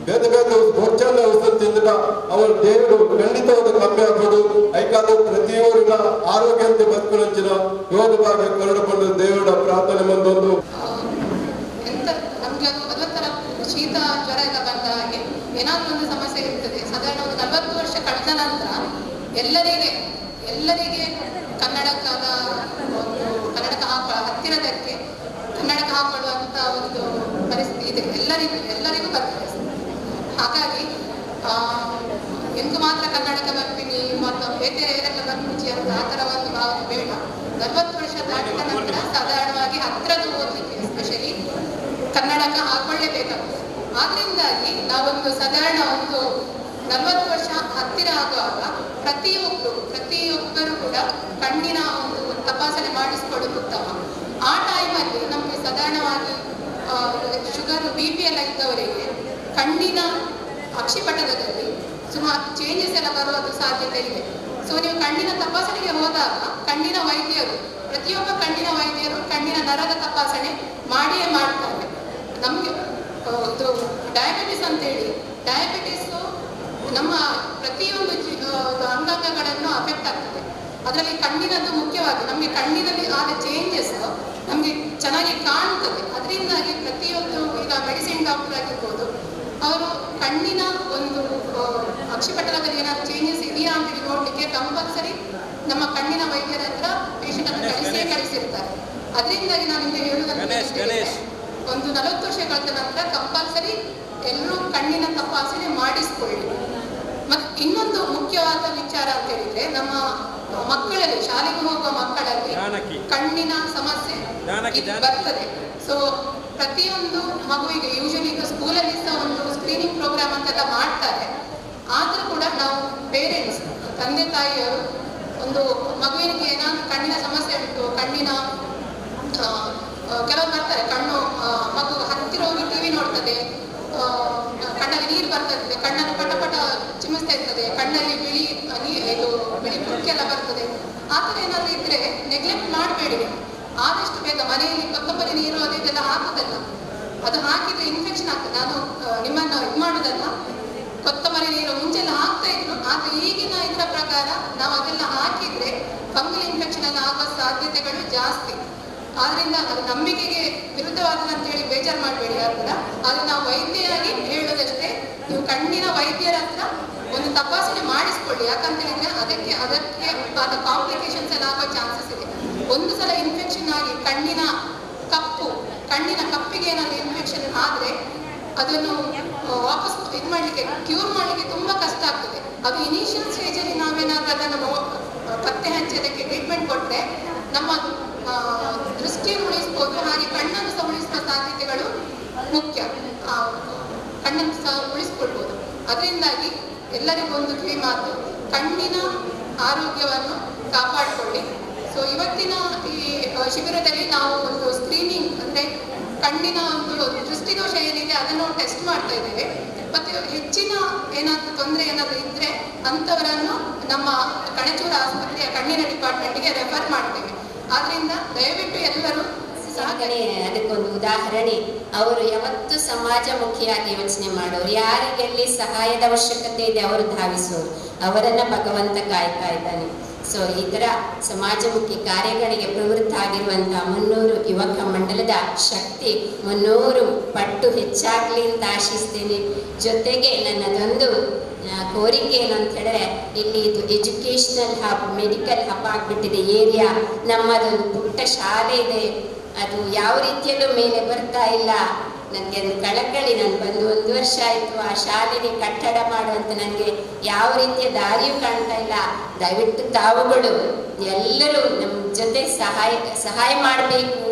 ಬೇರೆ ಬೇರೆ ಹೊಚ್ಚಲ್ಲ ಔಷಧ ತಿಂದಿಲ್ಲ ಅವರು ದೇವರು ಖಂಡಿತವಾದ ಕಮ್ಮಿ ಆಗ್ಬೋದು. ಐಕಾದ ಪ್ರತಿಯೊರಿನ ಆರೋಗ್ಯ ಅಂತ ಬದುಕುವಂಚಿನ ಯೋಗ ಭಾಗ ಕರಡಿಕೊಂಡು ದೇವರ ಪ್ರಾರ್ಥನೆ ಬಂದೊಂದು ಎಂತ ನಮ್ಗೆ ಅದೊಂಥರ ಶೀತ ಜ್ವರ ಎಲ್ಲ ಬಂದ ಹಾಗೆ ಏನಾದ್ರೂ ಒಂದು ಸಮಸ್ಯೆ ಇರ್ತದೆ. ಸಾಧಾರಣ ಒಂದು 40 ವರ್ಷ ಕಳೆದ ನಂತರ ಎಲ್ಲರಿಗೆ ಎಲ್ಲರಿಗೆ ಕನ್ನಡಕದ ಒಂದು ಕನ್ನಡಕ ಹಾಕ ಹತ್ತಿರದಕ್ಕೆ ಕನ್ನಡಕ ಹಾಕೊಳ್ಳುವಂತ ಒಂದು ಪರಿಸ್ಥಿತಿ ಇದೆ, ಎಲ್ಲರಿಗೂ ಎಲ್ಲರಿಗೂ ಬರ್ತದೆ. ಹಾಗಾಗಿ ಎಂತು ಮಾತ್ರ ಕನ್ನಡಕ ಬರ್ತೀನಿ ಮತ್ತು ಬೇರೆ ಎಲ್ಲ ಬರ್ಪುಜಿ ಅಂತ ಆ ಥರ ಒಂದು ಭಾವನೆ ಬೇಡ. 40 ವರ್ಷ ದಾಟಿದ ನಂತರ ಸಾಧಾರಣವಾಗಿ ಹತ್ತಿರದ ಓದಲಿಕ್ಕೆ ಎಸ್ಪೆಷಲಿ ಕನ್ನಡಕ ಹಾಕೊಳ್ಳೇಬೇಕಾಗ್ತದೆ. ಆದ್ರಿಂದಾಗಿ ನಾವೊಂದು ಸಾಧಾರಣ ಒಂದು 40 ವರ್ಷ ಹತ್ತಿರ ಆಗುವಾಗ ಪ್ರತಿಯೊಬ್ಬರು ಕೂಡ ಕಣ್ಣಿನ ಒಂದು ತಪಾಸಣೆ ಮಾಡಿಸಿಕೊಳ್ಳೋದು ಉತ್ತಮ. ಆ ಟೈಮಲ್ಲಿ ನಮಗೆ ಸಾಧಾರಣವಾಗಿ ಶುಗರು BP ಎಲ್ಲ ಇದ್ದವರಿಗೆ ಕಣ್ಣಿನ ಅಕ್ಷಿಪಟಲದಲ್ಲಿ ಸುಮಾರು ಚೇಂಜಸ್ ಎಲ್ಲ ಬರುವುದು ಸಾಧ್ಯತೆ ಇದೆ. ಸೊ ನೀವು ಕಣ್ಣಿನ ತಪಾಸಣೆಗೆ ಹೋದಾಗ ಕಣ್ಣಿನ ವೈದ್ಯರು ಪ್ರತಿಯೊಬ್ಬ ಕಣ್ಣಿನ ವೈದ್ಯರು ಕಣ್ಣಿನ ನರದ ತಪಾಸಣೆ ಮಾಡಿಯೇ ಮಾಡ್ತಾರೆ. ನಮಗೆ ಇದು ಡಯಾಬಿಟಿಸ್ ಅಂತೇಳಿ ಡಯಾಬಿಟಿಸು ನಮ್ಮ ಪ್ರತಿಯೊಂದು ಅಂಗಾಂಗಗಳನ್ನು ಅಫೆಕ್ಟ್ ಆಗ್ತದೆ. ಅದರಲ್ಲಿ ಕಣ್ಣಿನದ್ದು ಮುಖ್ಯವಾಗಿ ನಮಗೆ ಕಣ್ಣಿನಲ್ಲಿ ಆದ ಚೇಂಜಸ್ ನಮಗೆ ಚೆನ್ನಾಗಿ ಕಾಣ್ತದೆ. ಅದರಿಂದಾಗಿ ಪ್ರತಿಯೊಂದು ಈಗ ಮೆಡಿಸಿನ್ ಡಾಕ್ಟರ್ ಆಗಿರ್ಬೋದು ಅವರು ಕಣ್ಣಿನ ಒಂದು ಅಕ್ಷಿಪಟಲದಲ್ಲಿ ಏನಾದ್ರು ಚೇಂಜಸ್ ಇದೆಯಾ ಅಂತೇಳಿ ನೋಡಲಿಕ್ಕೆ ಕಂಪಲ್ಸರಿ ನಮ್ಮ ಕಣ್ಣಿನ ವೈದ್ಯರ ಹತ್ರ ಪೇಷಂಟ್ ಅನ್ನು ಕಳಿಸಿಯೇ ಕಳಿಸಿರ್ತಾರೆ. ಅದರಿಂದಾಗಿ ನಾನು ನಿಮಗೆ ಹೇಳುವುದಂತ ಒಂದು 40 ವರ್ಷ ಕಳೆದ ನಂತರ ಕಂಪಲ್ಸರಿ ಎಲ್ಲರೂ ಕಣ್ಣಿನ ತಪಾಸಣೆ ಮಾಡಿಸಿಕೊಳ್ಳಿ. ಮತ್ತು ಇನ್ನೊಂದು ಮುಖ್ಯವಾದ ವಿಚಾರ ಅಂತ ಹೇಳಿದ್ರೆ ನಮ್ಮ ಮಕ್ಕಳಲ್ಲಿ ಶಾಲೆಗೆ ಹೋಗುವ ಮಕ್ಕಳಲ್ಲಿ ಕಣ್ಣಿನ ಸಮಸ್ಯೆ ಬರ್ತದೆ. ಸೊ ಪ್ರತಿಯೊಂದು ಮಗುವಿಗೆ ಯೂಶಲಿ ಈಗ ಸ್ಕೂಲಲ್ಲಿ ಸಹ ಒಂದು ಸ್ಕ್ರೀನಿಂಗ್ ಪ್ರೋಗ್ರಾಮ್ ಅಂತೆಲ್ಲ ಮಾಡ್ತಾರೆ. ಆದರೂ ಕೂಡ ನಾವು ಪೇರೆಂಟ್ಸ್ ತಂದೆ ತಾಯಿಯವರು ಒಂದು ಮಗುವಿಗೆ ಏನಾದರೂ ಕಣ್ಣಿನ ಸಮಸ್ಯೆ ಉಂಟು, ಕಣ್ಣಿನ ಕೆಲವರು ಬರ್ತಾರೆ ಕಣ್ಣು ಮಗು ಹತ್ತಿರ ಹೋಗಿ ಟಿವಿ ನೋಡ್ತದೆ, ಕಣ್ಣಲ್ಲಿ ನೀರು ಬರ್ತದೆ, ಕಣ್ಣನ್ನು ಪಟ ಪಟ ಚಿಮ್ಮಿಸ್ತಾ ಇರ್ತದೆ, ಕಣ್ಣಲ್ಲಿ ಬಿಳಿ ಇದು ಬಿಳಿ ಪುಕ್ಕೆಲ್ಲ ಬರ್ತದೆ. ಆ ಥರ ಏನಾದರೂ ಇದ್ದರೆ ನೆಗ್ಲೆಕ್ಟ್ ಮಾಡಬೇಡಿ. ಆದಷ್ಟು ಬೇಗ ಮನೆಯಲ್ಲಿ ಕೊತ್ತಂಬರಿ ನೀರು ಅದು ಇದೆಲ್ಲ ಹಾಕೋದಲ್ಲ, ಅದು ಹಾಕಿದ್ರೆ ಇನ್ಫೆಕ್ಷನ್ ಆಗ್ತದೆ. ನಾನು ನಿಮ್ಮನ್ನು ಇದು ಮಾಡೋದಲ್ಲ, ಕೊತ್ತಂಬರಿ ನೀರು ಮುಂಚೆಲ್ಲ ಹಾಕ್ತಾ ಇದ್ರು, ಆದರೆ ಈಗಿನ ಇದರ ಪ್ರಕಾರ ನಾವು ಅದೆಲ್ಲ ಹಾಕಿದ್ರೆ ಫಂಗಲ್ ಇನ್ಫೆಕ್ಷನ್ ಎಲ್ಲ ಆಗೋ ಸಾಧ್ಯತೆಗಳು ಜಾಸ್ತಿ. ಆದ್ರಿಂದ ಅದು ನಂಬಿಕೆಗೆ ವಿರುದ್ಧವಾದದಂತ ಹೇಳಿ ಬೇಜಾರು ಮಾಡಬೇಡಿ ಯಾರು ಕೂಡ. ಆದರೆ ನಾವು ವೈದ್ಯರಾಗಿ ಹೇಳೋದಷ್ಟೇ, ನೀವು ಕಣ್ಣಿನ ವೈದ್ಯರ ಹತ್ರ ಒಂದು ತಪಾಸಣೆ ಮಾಡಿಸ್ಕೊಳ್ಳಿ. ಯಾಕಂತ ಹೇಳಿದ್ರೆ ಅದಕ್ಕೆ ಅದಕ್ಕೆ ಆದ ಕಾಂಪ್ಲಿಕೇಶನ್ಸ್ ಎಲ್ಲ ಆಗೋ ಚಾನ್ಸಸ್ ಇದೆ. ಒಂದು ಸಲ ಇನ್ಫೆಕ್ಷನ್ ಆಗಿ ಕಣ್ಣಿನ ಕಪ್ಪು ಕಣ್ಣಿನ ಕಪ್ಪಿಗೆ ಏನಾದರೂ ಇನ್ಫೆಕ್ಷನ್ ಆದರೆ ಅದನ್ನು ವಾಪಸ್ ಇದು ಮಾಡಲಿಕ್ಕೆ ಕ್ಯೂರ್ ಮಾಡಲಿಕ್ಕೆ ತುಂಬ ಕಷ್ಟ ಆಗ್ತದೆ. ಅದು ಇನಿಷಿಯಲ್ ಸ್ಟೇಜಲ್ಲಿ ನಾವೇನಾದರೂ ಅದನ್ನು ಪತ್ತೆ ಹಚ್ಚಿ ಅದಕ್ಕೆ ಟ್ರೀಟ್ಮೆಂಟ್ ಕೊಟ್ಟರೆ ನಮ್ಮ ದೃಷ್ಟಿಯನ್ನು ಉಳಿಸ್ಬೋದು, ಹಾಗೆ ಕಣ್ಣನ್ನು ಸಹ ಉಳಿಸುವ ಸಾಧ್ಯತೆಗಳು ಮುಖ್ಯ, ಕಣ್ಣನ್ನು ಸಹ ಉಳಿಸ್ಕೊಳ್ಬೋದು. ಅದರಿಂದಾಗಿ ಎಲ್ಲರಿಗೂ ಒಂದು ಕಿವಿ ಮಾತು, ಕಣ್ಣಿನ ಆರೋಗ್ಯವನ್ನು ಕಾಪಾಡಿಕೊಳ್ಳಿ. ಸೊ ಇವತ್ತಿನ ಈ ಶಿಬಿರದಲ್ಲಿ ನಾವು ಒಂದು ಸ್ಕ್ರೀನಿಂಗ್ ಅಂದರೆ ಕಣ್ಣಿನ ಒಂದು ದೃಷ್ಟಿದೋಷ ಏನಿದೆ ಅದನ್ನು ಟೆಸ್ಟ್ ಮಾಡ್ತಾ ಇದ್ದೇವೆ. ಮತ್ತು ಹೆಚ್ಚಿನ ಏನಾದರೂ ತೊಂದರೆ ಏನಾದರೂ ಇದ್ದರೆ ಅಂಥವರನ್ನು ನಮ್ಮ ಕಣಚೂರು ಆಸ್ಪತ್ರೆಯ ಕಣ್ಣಿನ ಡಿಪಾರ್ಟ್ಮೆಂಟ್ಗೆ ರೆಫರ್ ಮಾಡ್ತೇವೆ. ಆದ್ದರಿಂದ ದಯವಿಟ್ಟು ಎಲ್ಲರೂ ಸಹಕರಣೆ. ಅದಕ್ಕೊಂದು ಉದಾಹರಣೆ, ಅವರು ಯಾವತ್ತೂ ಸಮಾಜಮುಖಿಯಾಗಿ ಯೋಚನೆ ಮಾಡೋರು. ಯಾರಿಗೆಲ್ಲಿ ಸಹಾಯದ ಅವಶ್ಯಕತೆ ಇದೆ ಅವರು ಧಾವಿಸೋರು, ಅವರನ್ನ ಭಗವಂತ ಕಾಯ್ತಾ ಇದ್ದಾನೆ. ಸೊ ಈ ಥರ ಸಮಾಜಮುಖಿ ಕಾರ್ಯಗಳಿಗೆ ಪ್ರವೃತ್ತ ಆಗಿರುವಂತಹ 300 ಯುವಕ ಮಂಡಲದ ಶಕ್ತಿ 300 ಪಟ್ಟು ಹೆಚ್ಚಾಗಲಿ ಅಂತ ಆಶಿಸ್ತೇನೆ. ಜೊತೆಗೆ ನನ್ನದೊಂದು ಕೋರಿಕೆ ಏನು ಅಂತ ಹೇಳಿದ್ರೆ, ಇಲ್ಲಿ ಇದು ಎಜುಕೇಷನಲ್ ಹಬ್, ಮೆಡಿಕಲ್ ಹಬ್ ಆಗಿಬಿಟ್ಟಿದೆ ಏರಿಯಾ. ನಮ್ಮದೊಂದು ಪುಟ್ಟ ಶಾಲೆ ಇದೆ, ಅದು ಯಾವ ರೀತಿಯಲ್ಲೂ ಮೇಲೆ ಬರ್ತಾ ಇಲ್ಲ. ನನಗೆ ಒಂದು ಕಳಕಳಿ, ನಾನು ಬಂದು 1 ವರ್ಷ ಆಯಿತು, ಆ ಶಾಲೆಗೆ ಕಟ್ಟಡ ಮಾಡುವಂತ ನನಗೆ ಯಾವ ರೀತಿಯ ದಾರಿಯೂ ಕಾಣ್ತಾ ಇಲ್ಲ. ದಯವಿಟ್ಟು ತಾವುಗಳು ಎಲ್ಲರೂ ನಮ್ಮ ಜೊತೆ ಸಹಾಯ ಮಾಡಬೇಕು.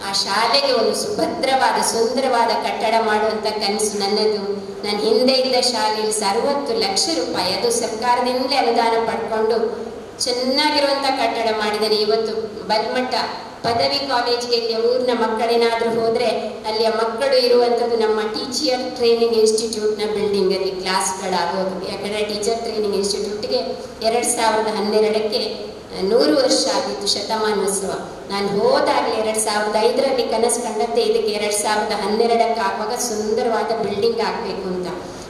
ಆ ಶಾಲೆಗೆ ಒಂದು ಸುಭದ್ರವಾದ ಸುಂದರವಾದ ಕಟ್ಟಡ ಮಾಡುವಂಥ ಕನಸು ನನ್ನದು. ನಾನು ಹಿಂದೆ ಇದ್ದ ಶಾಲೆಯಲ್ಲಿ 60 ಲಕ್ಷ ರೂಪಾಯಿ, ಅದು ಸರ್ಕಾರದಿಂದಲೇ ಅನುದಾನ ಪಡ್ಕೊಂಡು ಚೆನ್ನಾಗಿರುವಂಥ ಕಟ್ಟಡ ಮಾಡಿದ್ದೇನೆ. ಇವತ್ತು ಬಲ್ಮಠ ಪದವಿ ಕಾಲೇಜ್ಗೆ ಇಲ್ಲಿ ಊರಿನ ಮಕ್ಕಳೇನಾದರೂ ಹೋದರೆ ಅಲ್ಲಿಯ ಮಕ್ಕಳು ಇರುವಂಥದ್ದು ನಮ್ಮ ಟೀಚರ್ ಟ್ರೈನಿಂಗ್ ಇನ್ಸ್ಟಿಟ್ಯೂಟ್ನ ಬಿಲ್ಡಿಂಗಲ್ಲಿ ಕ್ಲಾಸ್ಗಳಾಗೋದು. ಯಾಕಂದರೆ ಟೀಚರ್ ಟ್ರೈನಿಂಗ್ ಇನ್ಸ್ಟಿಟ್ಯೂಟ್ಗೆ 2012ಕ್ಕೆ 100 ವರ್ಷ ಆಗಿತ್ತು, ಶತಮಾನೋತ್ಸವ. ನಾನು ಹೋದಾಗಲೇ 2005ರಲ್ಲಿ ಕನಸು ಕಂಡಂತೆ ಇದಕ್ಕೆ 2012ಕ್ಕೆ ಆಗುವಾಗ ಸುಂದರವಾದ ಬಿಲ್ಡಿಂಗ್ ಆಗಬೇಕು ಅಂತ.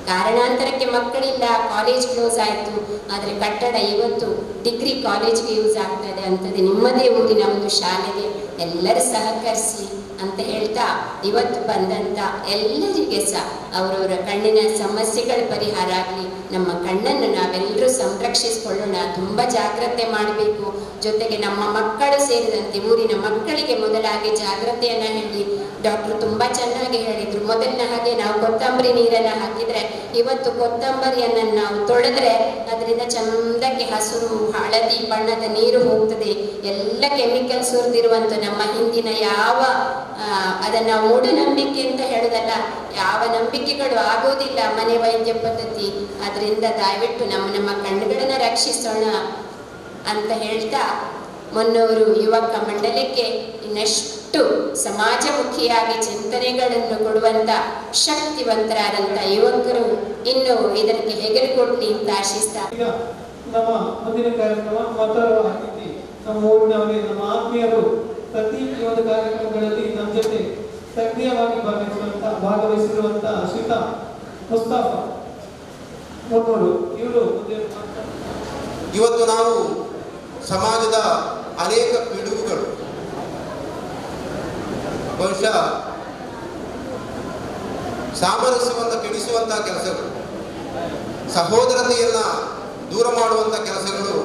ಕಾರಣಾಂತರಕ್ಕೆ ಮಕ್ಕಳಿಲ್ಲ, ಕಾಲೇಜ್ ಕ್ಲೋಸ್ ಆಯಿತು. ಆದರೆ ಕಟ್ಟಡ ಇವತ್ತು ಡಿಗ್ರಿ ಕಾಲೇಜ್ಗೆ ಯೂಸ್ ಆಗ್ತಾ ಇದೆ ಅಂಥದ್ದು ನಿಮ್ಮದೇ ಊರಿನ ಒಂದು ಶಾಲೆಗೆ ಎಲ್ಲರೂ ಸಹಕರಿಸಿ ಅಂತ ಹೇಳ್ತಾ, ಇವತ್ತು ಬಂದಂಥ ಎಲ್ಲರಿಗೆ ಸಹ ಅವರವರ ಕಣ್ಣಿನ ಸಮಸ್ಯೆಗಳ ಪರಿಹಾರ ಆಗಲಿ, ನಮ್ಮ ಕಣ್ಣನ್ನು ನಾವೆಲ್ಲರೂ ಸಂರಕ್ಷಿಸಿಕೊಳ್ಳೋಣ, ತುಂಬ ಜಾಗ್ರತೆ ಮಾಡಬೇಕು. ಜೊತೆಗೆ ನಮ್ಮ ಮಕ್ಕಳು ಸೇರಿದಂತೆ ಊರಿನ ಮಕ್ಕಳಿಗೆ ಮೊದಲಾಗಿ ಜಾಗ್ರತೆಯನ್ನು ಹೇಳಿ, ಡಾಕ್ಟ್ರು ತುಂಬ ಚೆನ್ನಾಗಿ ಹೇಳಿದರು. ಮೊದಲಿನ ಹಾಗೆ ನಾವು ಕೊತ್ತಂಬರಿ ನೀರನ್ನು ಹಾಕಿದರೆ, ಇವತ್ತು ಕೊತ್ತಂಬರಿಯನ್ನು ನಾವು ತೊಳೆದ್ರೆ ಅದರಿಂದ ಚಂದಕ್ಕೆ ಹಸಿರು ಹಳದಿ ಬಣ್ಣದ ನೀರು ಹೋಗ್ತದೆ. ಎಲ್ಲ ಕೆಮಿಕಲ್ ಸುರಿದಿರುವಂಥ ನಮ್ಮ ಹಿಂದಿನ ಯಾವ ಅದನ್ನು ಮೂಢನಂಬಿಕೆ ಅಂತ ಹೇಳೋದಲ್ಲ, ಯಾವ ನಂಬಿಕೆಗಳು ಆಗೋದಿಲ್ಲ ಮನೆ ವೈದ್ಯ ಪದ್ಧತಿ. ಅದರಿಂದ ದಯವಿಟ್ಟು ನಮ್ಮ ನಮ್ಮ ಕಣ್ಣುಗಳನ್ನು ರಕ್ಷಿಸೋಣ ಅಂತ ಹೇಳ್ತಾ, 300 ಯುವಕ ಮಂಡಲಕ್ಕೆ ಇನ್ನಷ್ಟು ಸಮಾಜಮುಖಿಯಾಗಿ ಚಿಂತನೆಗಳನ್ನು ಕೊಡುವಂಥ ಶಕ್ತಿವಂತರಾದಂಥ ಯುವಕರು ಇನ್ನು ಇದಕ್ಕೆ ಹೆಗಲು ಕೊಡಲಿ ಅಂತ ಆಶಿಸ್ತಾ, ಈಗ ನಮ್ಮ ಮುಂದಿನ ಕಾರ್ಯಕ್ರಮ ಮತ್ತೊಬ್ಬ ಅತಿಥಿ, ನಮ್ಮ ಊರಿನವರೇ, ನಮ್ಮ ಆತ್ಮೀಯರು, ಪ್ರತಿ ಈ ಒಂದು ಕಾರ್ಯಕ್ರಮಗಳಲ್ಲಿ ನಮ್ಮ ಜೊತೆ ಸಕ್ರಿಯವಾಗಿ ಭಾಗವಹಿಸಿರುವಂತ ಶ್ರೀತಾ ಮುಸ್ತಾಫಾ 300 ಇವರು. ಇವತ್ತು ನಾವು ಸಮಾಜದ ಅನೇಕ ಪಿಡುಗುಗಳು, ಬಹುಶಃ ಸಾಮರಸ್ಯವನ್ನು ಕೆಡಿಸುವಂತಹ ಕೆಲಸಗಳು, ಸಹೋದರತೆಯನ್ನು ದೂರ ಮಾಡುವಂಥ ಕೆಲಸಗಳು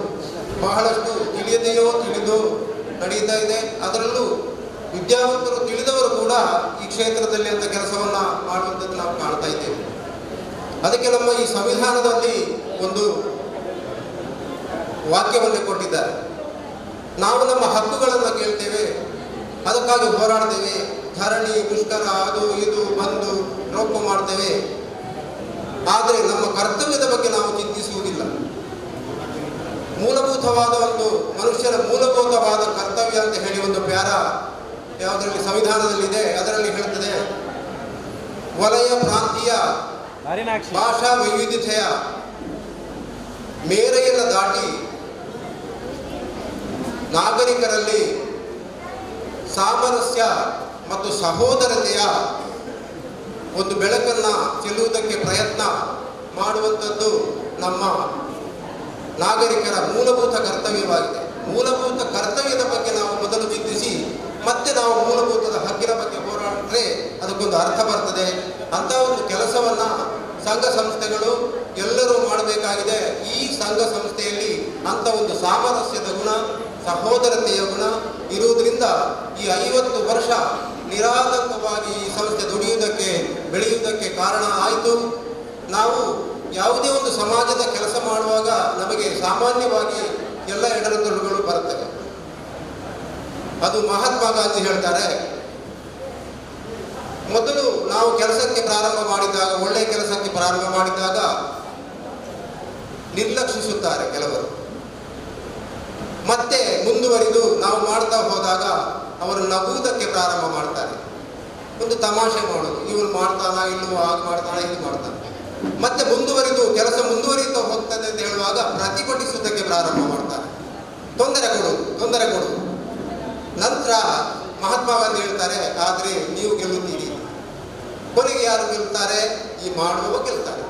ಬಹಳಷ್ಟು ತಿಳಿಯದೆಯೋ ತಿಳಿದೋ ನಡೆಯುತ್ತಾ ಇದೆ. ಅದರಲ್ಲೂ ವಿದ್ಯಾವಂತರು ತಿಳಿದವರು ಕೂಡ ಈ ಕ್ಷೇತ್ರದಲ್ಲಿ ಅಂತ ಕೆಲಸವನ್ನು ಮಾಡುವಂಥದ್ದು ನಾವು ಕಾಣ್ತಾ ಇದ್ದೇವೆ. ಅದಕ್ಕೆ ನಮ್ಮ ಈ ಸಂವಿಧಾನದಲ್ಲಿ ಒಂದು ವಾಕ್ಯವನ್ನು ಕೊಟ್ಟಿದ್ದಾರೆ. ನಾವು ನಮ್ಮ ಹಕ್ಕುಗಳನ್ನು ಕೇಳ್ತೇವೆ, ಅದಕ್ಕಾಗಿ ಹೋರಾಡ್ತೇವೆ, ಧರಣಿ ಮುಷ್ಕರ ಅದು ಇದು ಬಂದು ರೋಪ ಮಾಡ್ತೇವೆ. ಆದರೆ ನಮ್ಮ ಕರ್ತವ್ಯದ ಬಗ್ಗೆ ನಾವು ಚಿಂತಿಸುವುದಿಲ್ಲ. ಮೂಲಭೂತವಾದ ಒಂದು ಮನುಷ್ಯರ ಮೂಲಭೂತವಾದ ಕರ್ತವ್ಯ ಅಂತ ಹೇಳಿ ಒಂದು ಪ್ಯಾರ ಯಾವುದರಲ್ಲಿ ಸಂವಿಧಾನದಲ್ಲಿದೆ, ಅದರಲ್ಲಿ ಹೇಳ್ತದೆ, ವಲಯ ಪ್ರಾಂತೀಯ ಭಾಷಾ ವೈವಿಧ್ಯತೆಯ ಮೇರೆಯನ್ನು ದಾಟಿ ನಾಗರಿಕರಲ್ಲಿ ಸಾಮರಸ್ಯ ಮತ್ತು ಸಹೋದರತೆಯ ಒಂದು ಬೆಳಕನ್ನು ಚೆಲ್ಲುವುದಕ್ಕೆ ಪ್ರಯತ್ನ ಮಾಡುವಂಥದ್ದು ನಮ್ಮ ನಾಗರಿಕರ ಮೂಲಭೂತ ಕರ್ತವ್ಯವಾಗಿದೆ. ಮೂಲಭೂತ ಕರ್ತವ್ಯದ ಬಗ್ಗೆ ನಾವು ಮೊದಲು ಚಿಂತಿಸಿ ಮತ್ತೆ ನಾವು ಮೂಲಭೂತದ ಹಕ್ಕಿನ ಬಗ್ಗೆ ಹೋರಾಡಿದ್ರೆ ಅದಕ್ಕೊಂದು ಅರ್ಥ ಬರ್ತದೆ. ಅಂಥ ಒಂದು ಕೆಲಸವನ್ನು ಸಂಘ ಸಂಸ್ಥೆಗಳು ಎಲ್ಲರೂ ಮಾಡಬೇಕಾಗಿದೆ. ಈ ಸಂಘ ಸಂಸ್ಥೆಯಲ್ಲಿ ಅಂಥ ಒಂದು ಸಾಮರಸ್ಯದ ಗುಣ, ಸಹೋದರತೆಯ ಗುಣ ಇರುವುದರಿಂದ ಈ 50 ವರ್ಷ ನಿರಾತಂಕವಾಗಿ ಈ ಸಂಸ್ಥೆ ದುಡಿಯುವುದಕ್ಕೆ, ಬೆಳೆಯುವುದಕ್ಕೆ ಕಾರಣ ಆಯಿತು. ನಾವು ಯಾವುದೇ ಒಂದು ಸಮಾಜದ ಕೆಲಸ ಮಾಡುವಾಗ ನಮಗೆ ಸಾಮಾನ್ಯವಾಗಿ ಎಲ್ಲ ಎಡರುತೊಡುಗಳು ಬರುತ್ತವೆ. ಅದು ಮಹಾತ್ಮ ಗಾಂಧಿ ಹೇಳ್ತಾರೆ, ಮೊದಲು ನಾವು ಕೆಲಸಕ್ಕೆ ಪ್ರಾರಂಭ ಮಾಡಿದಾಗ, ಒಳ್ಳೆಯ ಕೆಲಸಕ್ಕೆ ಪ್ರಾರಂಭ ಮಾಡಿದಾಗ ನಿರ್ಲಕ್ಷಿಸುತ್ತಾರೆ ಕೆಲವರು. ಮತ್ತೆ ಮುಂದುವರಿದು ನಾವು ಮಾಡ್ತಾ ಹೋದಾಗ ಅವರು ನಗುವುದಕ್ಕೆ ಪ್ರಾರಂಭ ಮಾಡ್ತಾರೆ. ಒಂದು ತಮಾಷೆ ಮಾಡೋದು, ಇವನು ಮಾಡ್ತಾನ, ಇಲ್ಲವೋ ಹಾಗೆ ಮಾಡ್ತಾನೆ, ಇದು ಮಾಡ್ತಾನೆ. ಮತ್ತೆ ಮುಂದುವರಿದು ಕೆಲಸ ಮುಂದುವರಿಯುತ್ತಾ ಹೋಗ್ತದೆ ಅಂತ ಹೇಳುವಾಗ ಪ್ರತಿಭಟಿಸುವುದಕ್ಕೆ ಪ್ರಾರಂಭ ಮಾಡ್ತಾರೆ, ತೊಂದರೆ ಕೊಡುವುದು ತೊಂದರೆ ಕೊಡುವುದು. ನಂತರ ಮಹಾತ್ಮ ಗಾಂಧಿ ಹೇಳ್ತಾರೆ, ಆದರೆ ನೀವು ಗೆಲ್ಲುತ್ತೀರಿ. ಕೊನೆಗೆ ಯಾರು ಗೆಲ್ತಾರೆ? ಈ ಮಾಡುವವ ಗೆಲ್ತಾರೆ.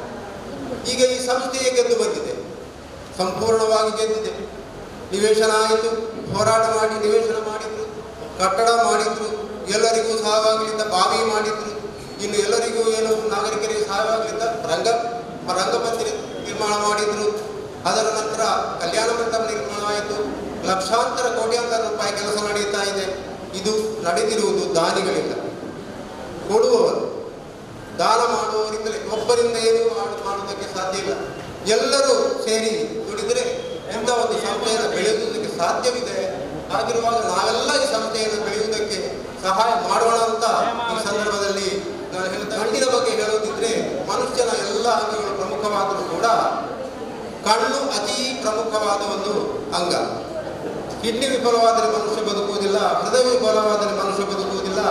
ಈಗ ಈ ಸಂಸ್ಥೆಯೇ ಗೆದ್ದು ಬಂದಿದೆ, ಸಂಪೂರ್ಣವಾಗಿ ಗೆದ್ದಿದೆ. ನಿವೇಶನ ಆಯಿತು, ಹೋರಾಟ ಮಾಡಿ ನಿವೇಶನ ಮಾಡಿದ್ರು, ಕಟ್ಟಡ ಮಾಡಿದ್ರು, ಎಲ್ಲರಿಗೂ ಸಹವಾಗಲಿದ್ದ ಬಾವಿ ಮಾಡಿದ್ರು, ಇನ್ನು ಎಲ್ಲರಿಗೂ ಏನು ನಾಗರಿಕರಿಗೆ ಸಹಾಯವಾಗಲಿದ್ದ ರಂಗಮಂದಿರ ನಿರ್ಮಾಣ ಮಾಡಿದ್ರು. ಅದರ ನಂತರ ಕಲ್ಯಾಣ ಮಂಟಪ ನಿರ್ಮಾಣವಾಯಿತು. ಲಕ್ಷಾಂತರ ಕೋಟ್ಯಾಂತರ ರೂಪಾಯಿ ಕೆಲಸ ನಡೆಯುತ್ತಾ ಇದೆ. ಇದು ನಡೆದಿರುವುದು ದಾನಿಗಳಿಂದ, ಕೊಡುವವರು, ದಾನ ಮಾಡುವವರಿಂದಲೇ. ಒಬ್ಬರಿಂದ ಏನು ಮಾಡುವುದಕ್ಕೆ ಸಾಧ್ಯ ಇಲ್ಲ. ಎಲ್ಲರೂ ಸೇರಿ ದುಡಿದರೆ ಇಂಥ ಒಂದು ಸಂಸ್ಥೆಯನ್ನು ಬೆಳೆಯುವುದಕ್ಕೆ ಸಾಧ್ಯವಿದೆ. ಹಾಗಿರುವಾಗ ನಾವೆಲ್ಲ ಈ ಸಂಸ್ಥೆಯನ್ನು ಬೆಳೆಯುವುದಕ್ಕೆ ಸಹಾಯ ಮಾಡೋಣ ಅಂತ ಈ ಸಂದರ್ಭದಲ್ಲಿ ನಾನು ಹೇಳ್ತಾ, ಕಣ್ಣಿನ ಬಗ್ಗೆ ಹೇಳೋದಿದ್ರೆ ಮನುಷ್ಯನ ಎಲ್ಲ ಅಂಗಗಳು ಪ್ರಮುಖವಾದರೂ ಕೂಡ ಕಣ್ಣು ಅತಿ ಪ್ರಮುಖವಾದ ಒಂದು ಅಂಗ. ಕಿಡ್ನಿ ವಿಫಲವಾದರೆ ಮನುಷ್ಯ ಬದುಕುವುದಿಲ್ಲ, ಹೃದಯ ವಿಫಲವಾದರೆ ಮನುಷ್ಯ ಬದುಕುವುದಿಲ್ಲ,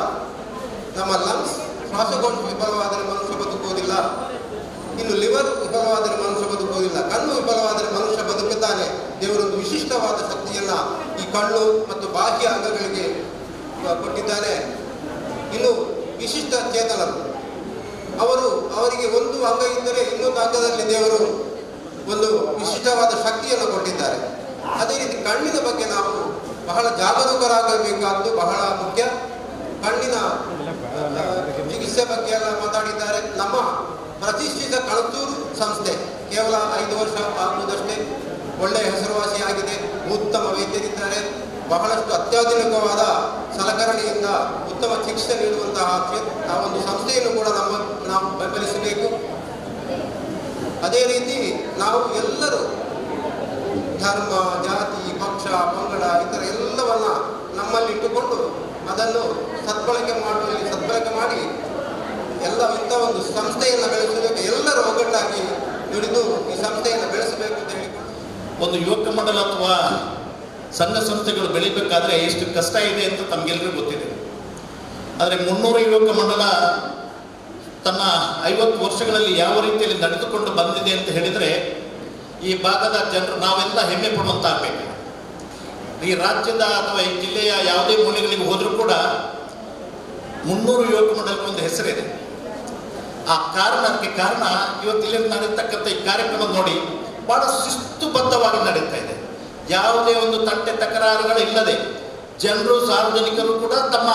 ನಮ್ಮ ಲಂಗ್ಸ್ ಶ್ವಾಸಕೋಶ ವಿಫಲವಾದರೆ ಮನುಷ್ಯ ಬದುಕುವುದಿಲ್ಲ, ಇನ್ನು ಲಿವರ್ ವಿಫಲವಾದರೆ ಮನುಷ್ಯ ಬದುಕುವುದಿಲ್ಲ, ಕಣ್ಣು ವಿಫಲವಾದರೆ ಮನುಷ್ಯ ಬದುಕುತ್ತಾನೆ. ದೇವರೊಂದು ವಿಶಿಷ್ಟವಾದ ಶಕ್ತಿಯನ್ನು ಈ ಕಣ್ಣು ಮತ್ತು ಬಾಹ್ಯ ಅಂಗಗಳಿಗೆ ಕೊಟ್ಟಿದ್ದಾನೆ. ಇನ್ನು ವಿಶಿಷ್ಟ ಚೇತನರು ಅವರು, ಅವರಿಗೆ ಒಂದು ಅಂಗ ಇದ್ದರೆ ಇನ್ನೊಂದು ಅಂಗದಲ್ಲಿ ದೇವರು ಒಂದು ವಿಶಿಷ್ಟವಾದ ಶಕ್ತಿಯನ್ನು ಕೊಟ್ಟಿದ್ದಾರೆ. ಅದೇ ರೀತಿ ಕಣ್ಣಿನ ಬಗ್ಗೆ ನಾವು ಬಹಳ ಜಾಗರೂಕರಾಗಬೇಕಾದ್ದು ಬಹಳ ಮುಖ್ಯ. ಕಣ್ಣಿನ ಚಿಕಿತ್ಸೆ ಬಗ್ಗೆ ಎಲ್ಲ ಮಾತಾಡಿದ್ದಾರೆ. ನಮ್ಮ ಪ್ರತಿಷ್ಠಿತ ಕಣತೂರು ಸಂಸ್ಥೆ ಕೇವಲ 5 ವರ್ಷ ಆಗುವುದಷ್ಟೇ ಒಳ್ಳೆಯ ಹೆಸರುವಾಸಿಯಾಗಿದೆ. ಉತ್ತಮ ವೈದ್ಯರಿದ್ದಾರೆ, ಬಹಳಷ್ಟು ಅತ್ಯಾಧುನಿಕವಾದ ಸಲಕರಣೆಯಿಂದ ಉತ್ತಮ ಚಿಕಿತ್ಸೆ ನೀಡುವಂತಹ ಆ ಒಂದು ಸಂಸ್ಥೆಯನ್ನು ಕೂಡ ನಾವು ಬೆಂಬಲಿಸಬೇಕು. ಅದೇ ರೀತಿ ನಾವು ಎಲ್ಲರೂ ಧರ್ಮ, ಜಾತಿ, ಪಕ್ಷ, ಪಂಗಡ ಇತರ ಎಲ್ಲವನ್ನ ನಮ್ಮಲ್ಲಿಟ್ಟುಕೊಂಡು ಅದನ್ನು ಸದ್ಬಳಕೆ ಮಾಡುವಲ್ಲಿ ಸದ್ಬಳಕೆ ಮಾಡಿ ಎಲ್ಲ ಇಂಥ ಒಂದು ಸಂಸ್ಥೆಯನ್ನು ಬೆಳೆಸುವುದಕ್ಕೆ ಎಲ್ಲರೂ ಒಗ್ಗಟ್ಟಾಗಿ ದುಡಿದು ಈ ಸಂಸ್ಥೆಯನ್ನು ಬೆಳೆಸಬೇಕು ಅಂತ ಹೇಳಿಕೊಂಡು, ಒಂದು ಯುವಕ ಮಂಡಲ ಅಥವಾ ಸಂಘ ಸಂಸ್ಥೆಗಳು ಬೆಳಿಬೇಕಾದ್ರೆ ಎಷ್ಟು ಕಷ್ಟ ಇದೆ ಅಂತ ತಮಗೆಲ್ಲರಿಗೂ ಗೊತ್ತಿದೆ. ಆದರೆ 300 ಯುವಕ ಮಂಡಲ ತನ್ನ 50 ವರ್ಷಗಳಲ್ಲಿ ಯಾವ ರೀತಿಯಲ್ಲಿ ನಡೆದುಕೊಂಡು ಬಂದಿದೆ ಅಂತ ಹೇಳಿದರೆ ಈ ಭಾಗದ ಜನರು ನಾವೆಲ್ಲ ಹೆಮ್ಮೆ ಪಡುವಂತಾಗಬೇಕು. ಈ ರಾಜ್ಯದ ಅಥವಾ ಈ ಜಿಲ್ಲೆಯ ಯಾವುದೇ ಮೂಲೆಗಳಿಗೆ ಹೋದರೂ ಕೂಡ 300 ಯುವಕ ಮಂಡಲಕ್ಕೆ ಒಂದು ಹೆಸರಿದೆ. ಆ ಕಾರಣ, ಅದಕ್ಕೆ ಕಾರಣ ಇವತ್ತು ಇಲ್ಲಿ ನಡೆಯತಕ್ಕಂಥ ಈ ಕಾರ್ಯಕ್ರಮ ನೋಡಿ ಭಾಳ ಶಿಸ್ತುಬದ್ಧವಾಗಿ ನಡೀತಾ ಇದೆ. ಯಾವುದೇ ಒಂದು ತಂಟೆ ತಕರಾರುಗಳು ಇಲ್ಲದೆ ಜನರು, ಸಾರ್ವಜನಿಕರು ಕೂಡ ತಮ್ಮ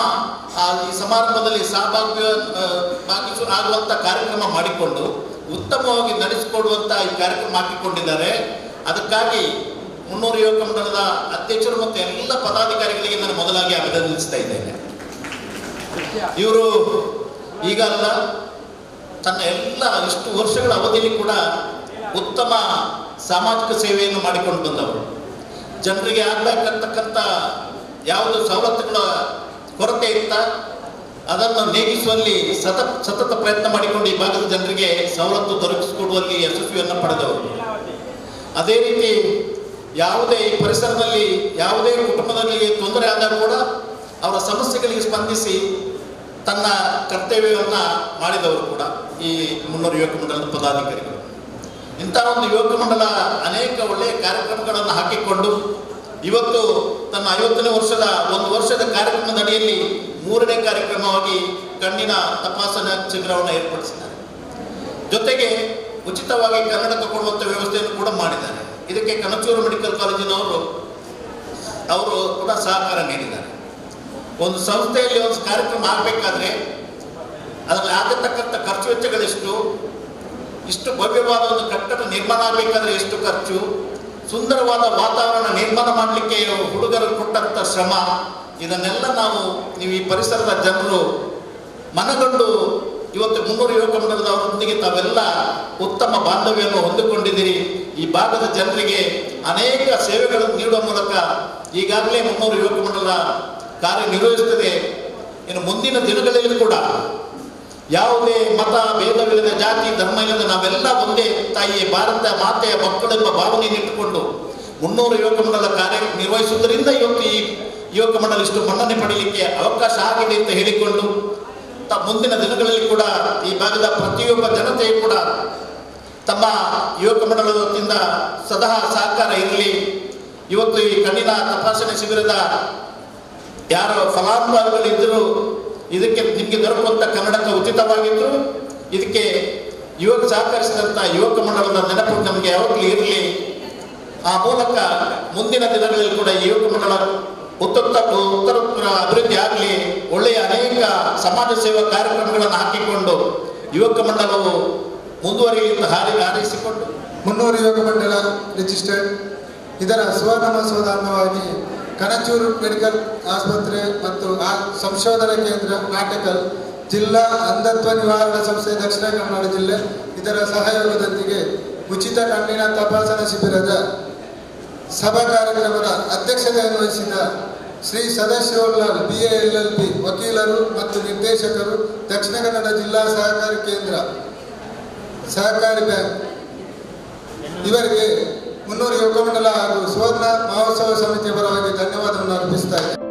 ಈ ಸಮಾರಂಭದಲ್ಲಿ ಸಹಭಾಗಿಸು ಆಗುವಂಥ ಕಾರ್ಯಕ್ರಮ ಮಾಡಿಕೊಂಡು ಉತ್ತಮವಾಗಿ ನಡೆಸಿಕೊಡುವಂಥ ಈ ಕಾರ್ಯಕ್ರಮ ಹಾಕಿಕೊಂಡಿದ್ದಾರೆ. ಅದಕ್ಕಾಗಿ 300 ಯುವಕ ಮಂಡಲದ ಅಧ್ಯಕ್ಷರು ಮತ್ತು ಎಲ್ಲ ಪದಾಧಿಕಾರಿಗಳಿಗೆ ನಾನು ಮೊದಲಾಗಿ ಅಭಿನಂದಿಸ್ತಾ ಇದ್ದೇನೆ. ಇವರು ಈಗ ಅಲ್ಲ, ತನ್ನ ಎಲ್ಲ ಇಷ್ಟು ವರ್ಷಗಳ ಅವಧಿಯಲ್ಲಿ ಕೂಡ ಉತ್ತಮ ಸಾಮಾಜಿಕ ಸೇವೆಯನ್ನು ಮಾಡಿಕೊಂಡು ಬಂದವರು. ಜನರಿಗೆ ಆಗಬೇಕಂತಕ್ಕಂಥ ಯಾವುದು ಸವಲತ್ತುಗಳ ಕೊರತೆ ಇತ್ತ ಅದನ್ನು ನೀಗಿಸುವಲ್ಲಿ ಸತತ ಪ್ರಯತ್ನ ಮಾಡಿಕೊಂಡು ಈ ಭಾಗದ ಜನರಿಗೆ ಸವಲತ್ತು ದೊರಕಿಸಿಕೊಡುವಲ್ಲಿ ಯಶಸ್ವಿಯನ್ನು ಪಡೆದವರು. ಅದೇ ರೀತಿ ಯಾವುದೇ ಈ ಪರಿಸರದಲ್ಲಿ ಯಾವುದೇ ಕುಟುಂಬದಲ್ಲಿ ತೊಂದರೆ ಆದಾಗ ಕೂಡ ಅವರ ಸಮಸ್ಯೆಗಳಿಗೆ ಸ್ಪಂದಿಸಿ ತನ್ನ ಕರ್ತವ್ಯವನ್ನು ಮಾಡಿದವರು ಕೂಡ ಈ 300 ಯುವಕ ಮಂಡಲದ ಪದಾಧಿಕಾರಿಗಳು. ಇಂಥ ಒಂದು ಯುವಕ ಮಂಡಲ ಅನೇಕ ಒಳ್ಳೆಯ ಕಾರ್ಯಕ್ರಮಗಳನ್ನು ಹಾಕಿಕೊಂಡು ಇವತ್ತು ತನ್ನ 50ನೇ ವರ್ಷದ ಒಂದು ವರ್ಷದ ಕಾರ್ಯಕ್ರಮದ ಅಡಿಯಲ್ಲಿ 3ನೇ ಕಾರ್ಯಕ್ರಮವಾಗಿ ಕಣ್ಣಿನ ತಪಾಸಣಾ ಶಿಬಿರವನ್ನು ಏರ್ಪಡಿಸಿದ್ದಾರೆ. ಜೊತೆಗೆ ಉಚಿತವಾಗಿ ಕನ್ನಡಕ ಕೊಡುವಂಥ ವ್ಯವಸ್ಥೆಯನ್ನು ಕೂಡ ಮಾಡಿದ್ದಾರೆ. ಇದಕ್ಕೆ ಕಣಚೂರು ಮೆಡಿಕಲ್ ಕಾಲೇಜಿನವರು ಅವರು ಕೂಡ ಸಹಕಾರ ನೀಡಿದ್ದಾರೆ. ಒಂದು ಸಂಸ್ಥೆಯಲ್ಲಿ ಒಂದು ಕಾರ್ಯಕ್ರಮ ಆಗಬೇಕಾದ್ರೆ ಅದರಲ್ಲಿ ಆಗತಕ್ಕಂಥ ಖರ್ಚು ವೆಚ್ಚಗಳೆಷ್ಟು, ಇಷ್ಟು ಭವ್ಯವಾದ ಒಂದು ಕಟ್ಟಡ ನಿರ್ಮಾಣ ಆಗಬೇಕಾದ್ರೆ ಎಷ್ಟು ಖರ್ಚು, ಸುಂದರವಾದ ವಾತಾವರಣ ನಿರ್ಮಾಣ ಮಾಡಲಿಕ್ಕೆ ಹುಡುಗರು ಕೊಟ್ಟಂಥ ಶ್ರಮ, ಇದನ್ನೆಲ್ಲ ನಾವು ನೀವು ಈ ಪರಿಸರದ ಜನರು ಮನಗಂಡು ಇವತ್ತು 300 ಯುವಕ ಮಂಡಲದವರೊಂದಿಗೆ ತಾವೆಲ್ಲ ಉತ್ತಮ ಬಾಂಧವ್ಯವನ್ನು ಹೊಂದಿಕೊಂಡಿದ್ದೀರಿ. ಈ ಭಾಗದ ಜನರಿಗೆ ಅನೇಕ ಸೇವೆಗಳನ್ನು ನೀಡುವ ಮೂಲಕ ಈಗಾಗಲೇ 300 ಯುವಕ ಮಂಡಲ ಕಾರ್ಯನಿರ್ವಹಿಸುತ್ತದೆ. ಇನ್ನು ಮುಂದಿನ ದಿನಗಳಲ್ಲಿ ಕೂಡ ಯಾವುದೇ ಮತ ಭೇದವಿಲ್ಲದೆ, ಜಾತಿ ಧರ್ಮ ಇಲ್ಲದೆ ನಾವೆಲ್ಲ ಒಂದೇ ತಾಯಿ ಭಾರತ ಮಾತೆಯ ಮಕ್ಕಳೆಂಬ ಭಾವನೆಯನ್ನು ಇಟ್ಟುಕೊಂಡು 300 ಯುವಕ ಮಂಡಲ ಕಾರ್ಯನಿರ್ವಹಿಸುವುದರಿಂದ ಇವತ್ತು ಈ ಯುವಕ ಮಂಡಲ ಇಷ್ಟು ಮನ್ನಣೆ ಪಡೆಯಲಿಕ್ಕೆ ಅವಕಾಶ ಆಗಿದೆ ಅಂತ ಹೇಳಿಕೊಂಡು ಮುಂದಿನ ದಿನಗಳಲ್ಲಿ ಕೂಡ ಈ ಭಾಗದ ಪ್ರತಿಯೊಬ್ಬ ಜನತೆಯು ಕೂಡ ತಮ್ಮ ಯುವಕ ಮಂಡಲದ ವತಿಯಿಂದ ಸದಾ ಸಹಕಾರ ಇರಲಿ. ಇವತ್ತು ಈ ಕಣ್ಣಿನ ತಪಾಸಣೆ ಶಿಬಿರದ ಯಾರು ಫಲಾನುಭವಿಗಳಿದ್ದರೂ ಇದಕ್ಕೆ ನಿಮಗೆ ದೊರಕುವಂಥ ಕನ್ನಡಕ ಉಚಿತವಾಗಿದ್ದರು ಇದಕ್ಕೆ ಯುವಕ ಸಹಕರಿಸಿದಂಥ ಯುವಕ ಮಂಡಲದ ನೆನಪು ನಮಗೆ ಯಾವಾಗಲೂ ಇರಲಿ. ಆ ಮೂಲಕ ಮುಂದಿನ ದಿನಗಳಲ್ಲಿ ಕೂಡ ಈ ಯುವಕ ಮಂಡಲ ಉತ್ತರೋತ್ತರ ಅಭಿವೃದ್ಧಿ ಆಗಲಿ, ಒಳ್ಳೆಯ ಅನೇಕ ಸಮಾಜ ಸೇವಾ ಕಾರ್ಯಕ್ರಮಗಳನ್ನು ಹಾಕಿಕೊಂಡು ಯುವಕ ಮಂಡಲವು ಮುಂದುವರಿಯಲಿ ಅಂತ ಹಾರೈಸಿಕೊಂಡು 300 ಯುವಕ ಮಂಡಲ ರಿಜಿಸ್ಟರ್ಡ್ ಇದರ ಸುವರ್ಣ ಮಹೋತ್ಸವದ ಅಂಗವಾಗಿ ಕಣಚೂರು ಮೆಡಿಕಲ್ ಆಸ್ಪತ್ರೆ ಮತ್ತು ಸಂಶೋಧನಾ ಕೇಂದ್ರ ನಾಟಕಲ್ ಜಿಲ್ಲಾ ಅಂಧತ್ವ ನಿವಾರಣಾ ಸಂಸ್ಥೆ ದಕ್ಷಿಣ ಕನ್ನಡ ಜಿಲ್ಲೆ ಇದರ ಸಹಯೋಗದೊಂದಿಗೆ ಉಚಿತ ಕಣ್ಣಿನ ತಪಾಸಣಾ ಶಿಬಿರದ ಸಭಾ ಕಾರ್ಯಕ್ರಮದ ಅಧ್ಯಕ್ಷತೆಯನ್ನು ವಹಿಸಿದ ಶ್ರೀ ಸದಾಶಿವಲಾಲ್ BALLB ವಕೀಲರು ಮತ್ತು ನಿರ್ದೇಶಕರು, ದಕ್ಷಿಣ ಕನ್ನಡ ಜಿಲ್ಲಾ ಸಹಕಾರಿ ಕೇಂದ್ರ ಸಹಕಾರಿ ಬ್ಯಾಂಕ್ ಇವರಿಗೆ 300 ಯುವಕ ಮಂಡಲ ಹಾಗೂ ಸುವರ್ಣ ಮಹೋತ್ಸವ ಸಮಿತಿಯ ಪರವಾಗಿ ಧನ್ಯವಾದವನ್ನು ಅರ್ಪಿಸ್ತಾ ಇದ್ದೇನೆ.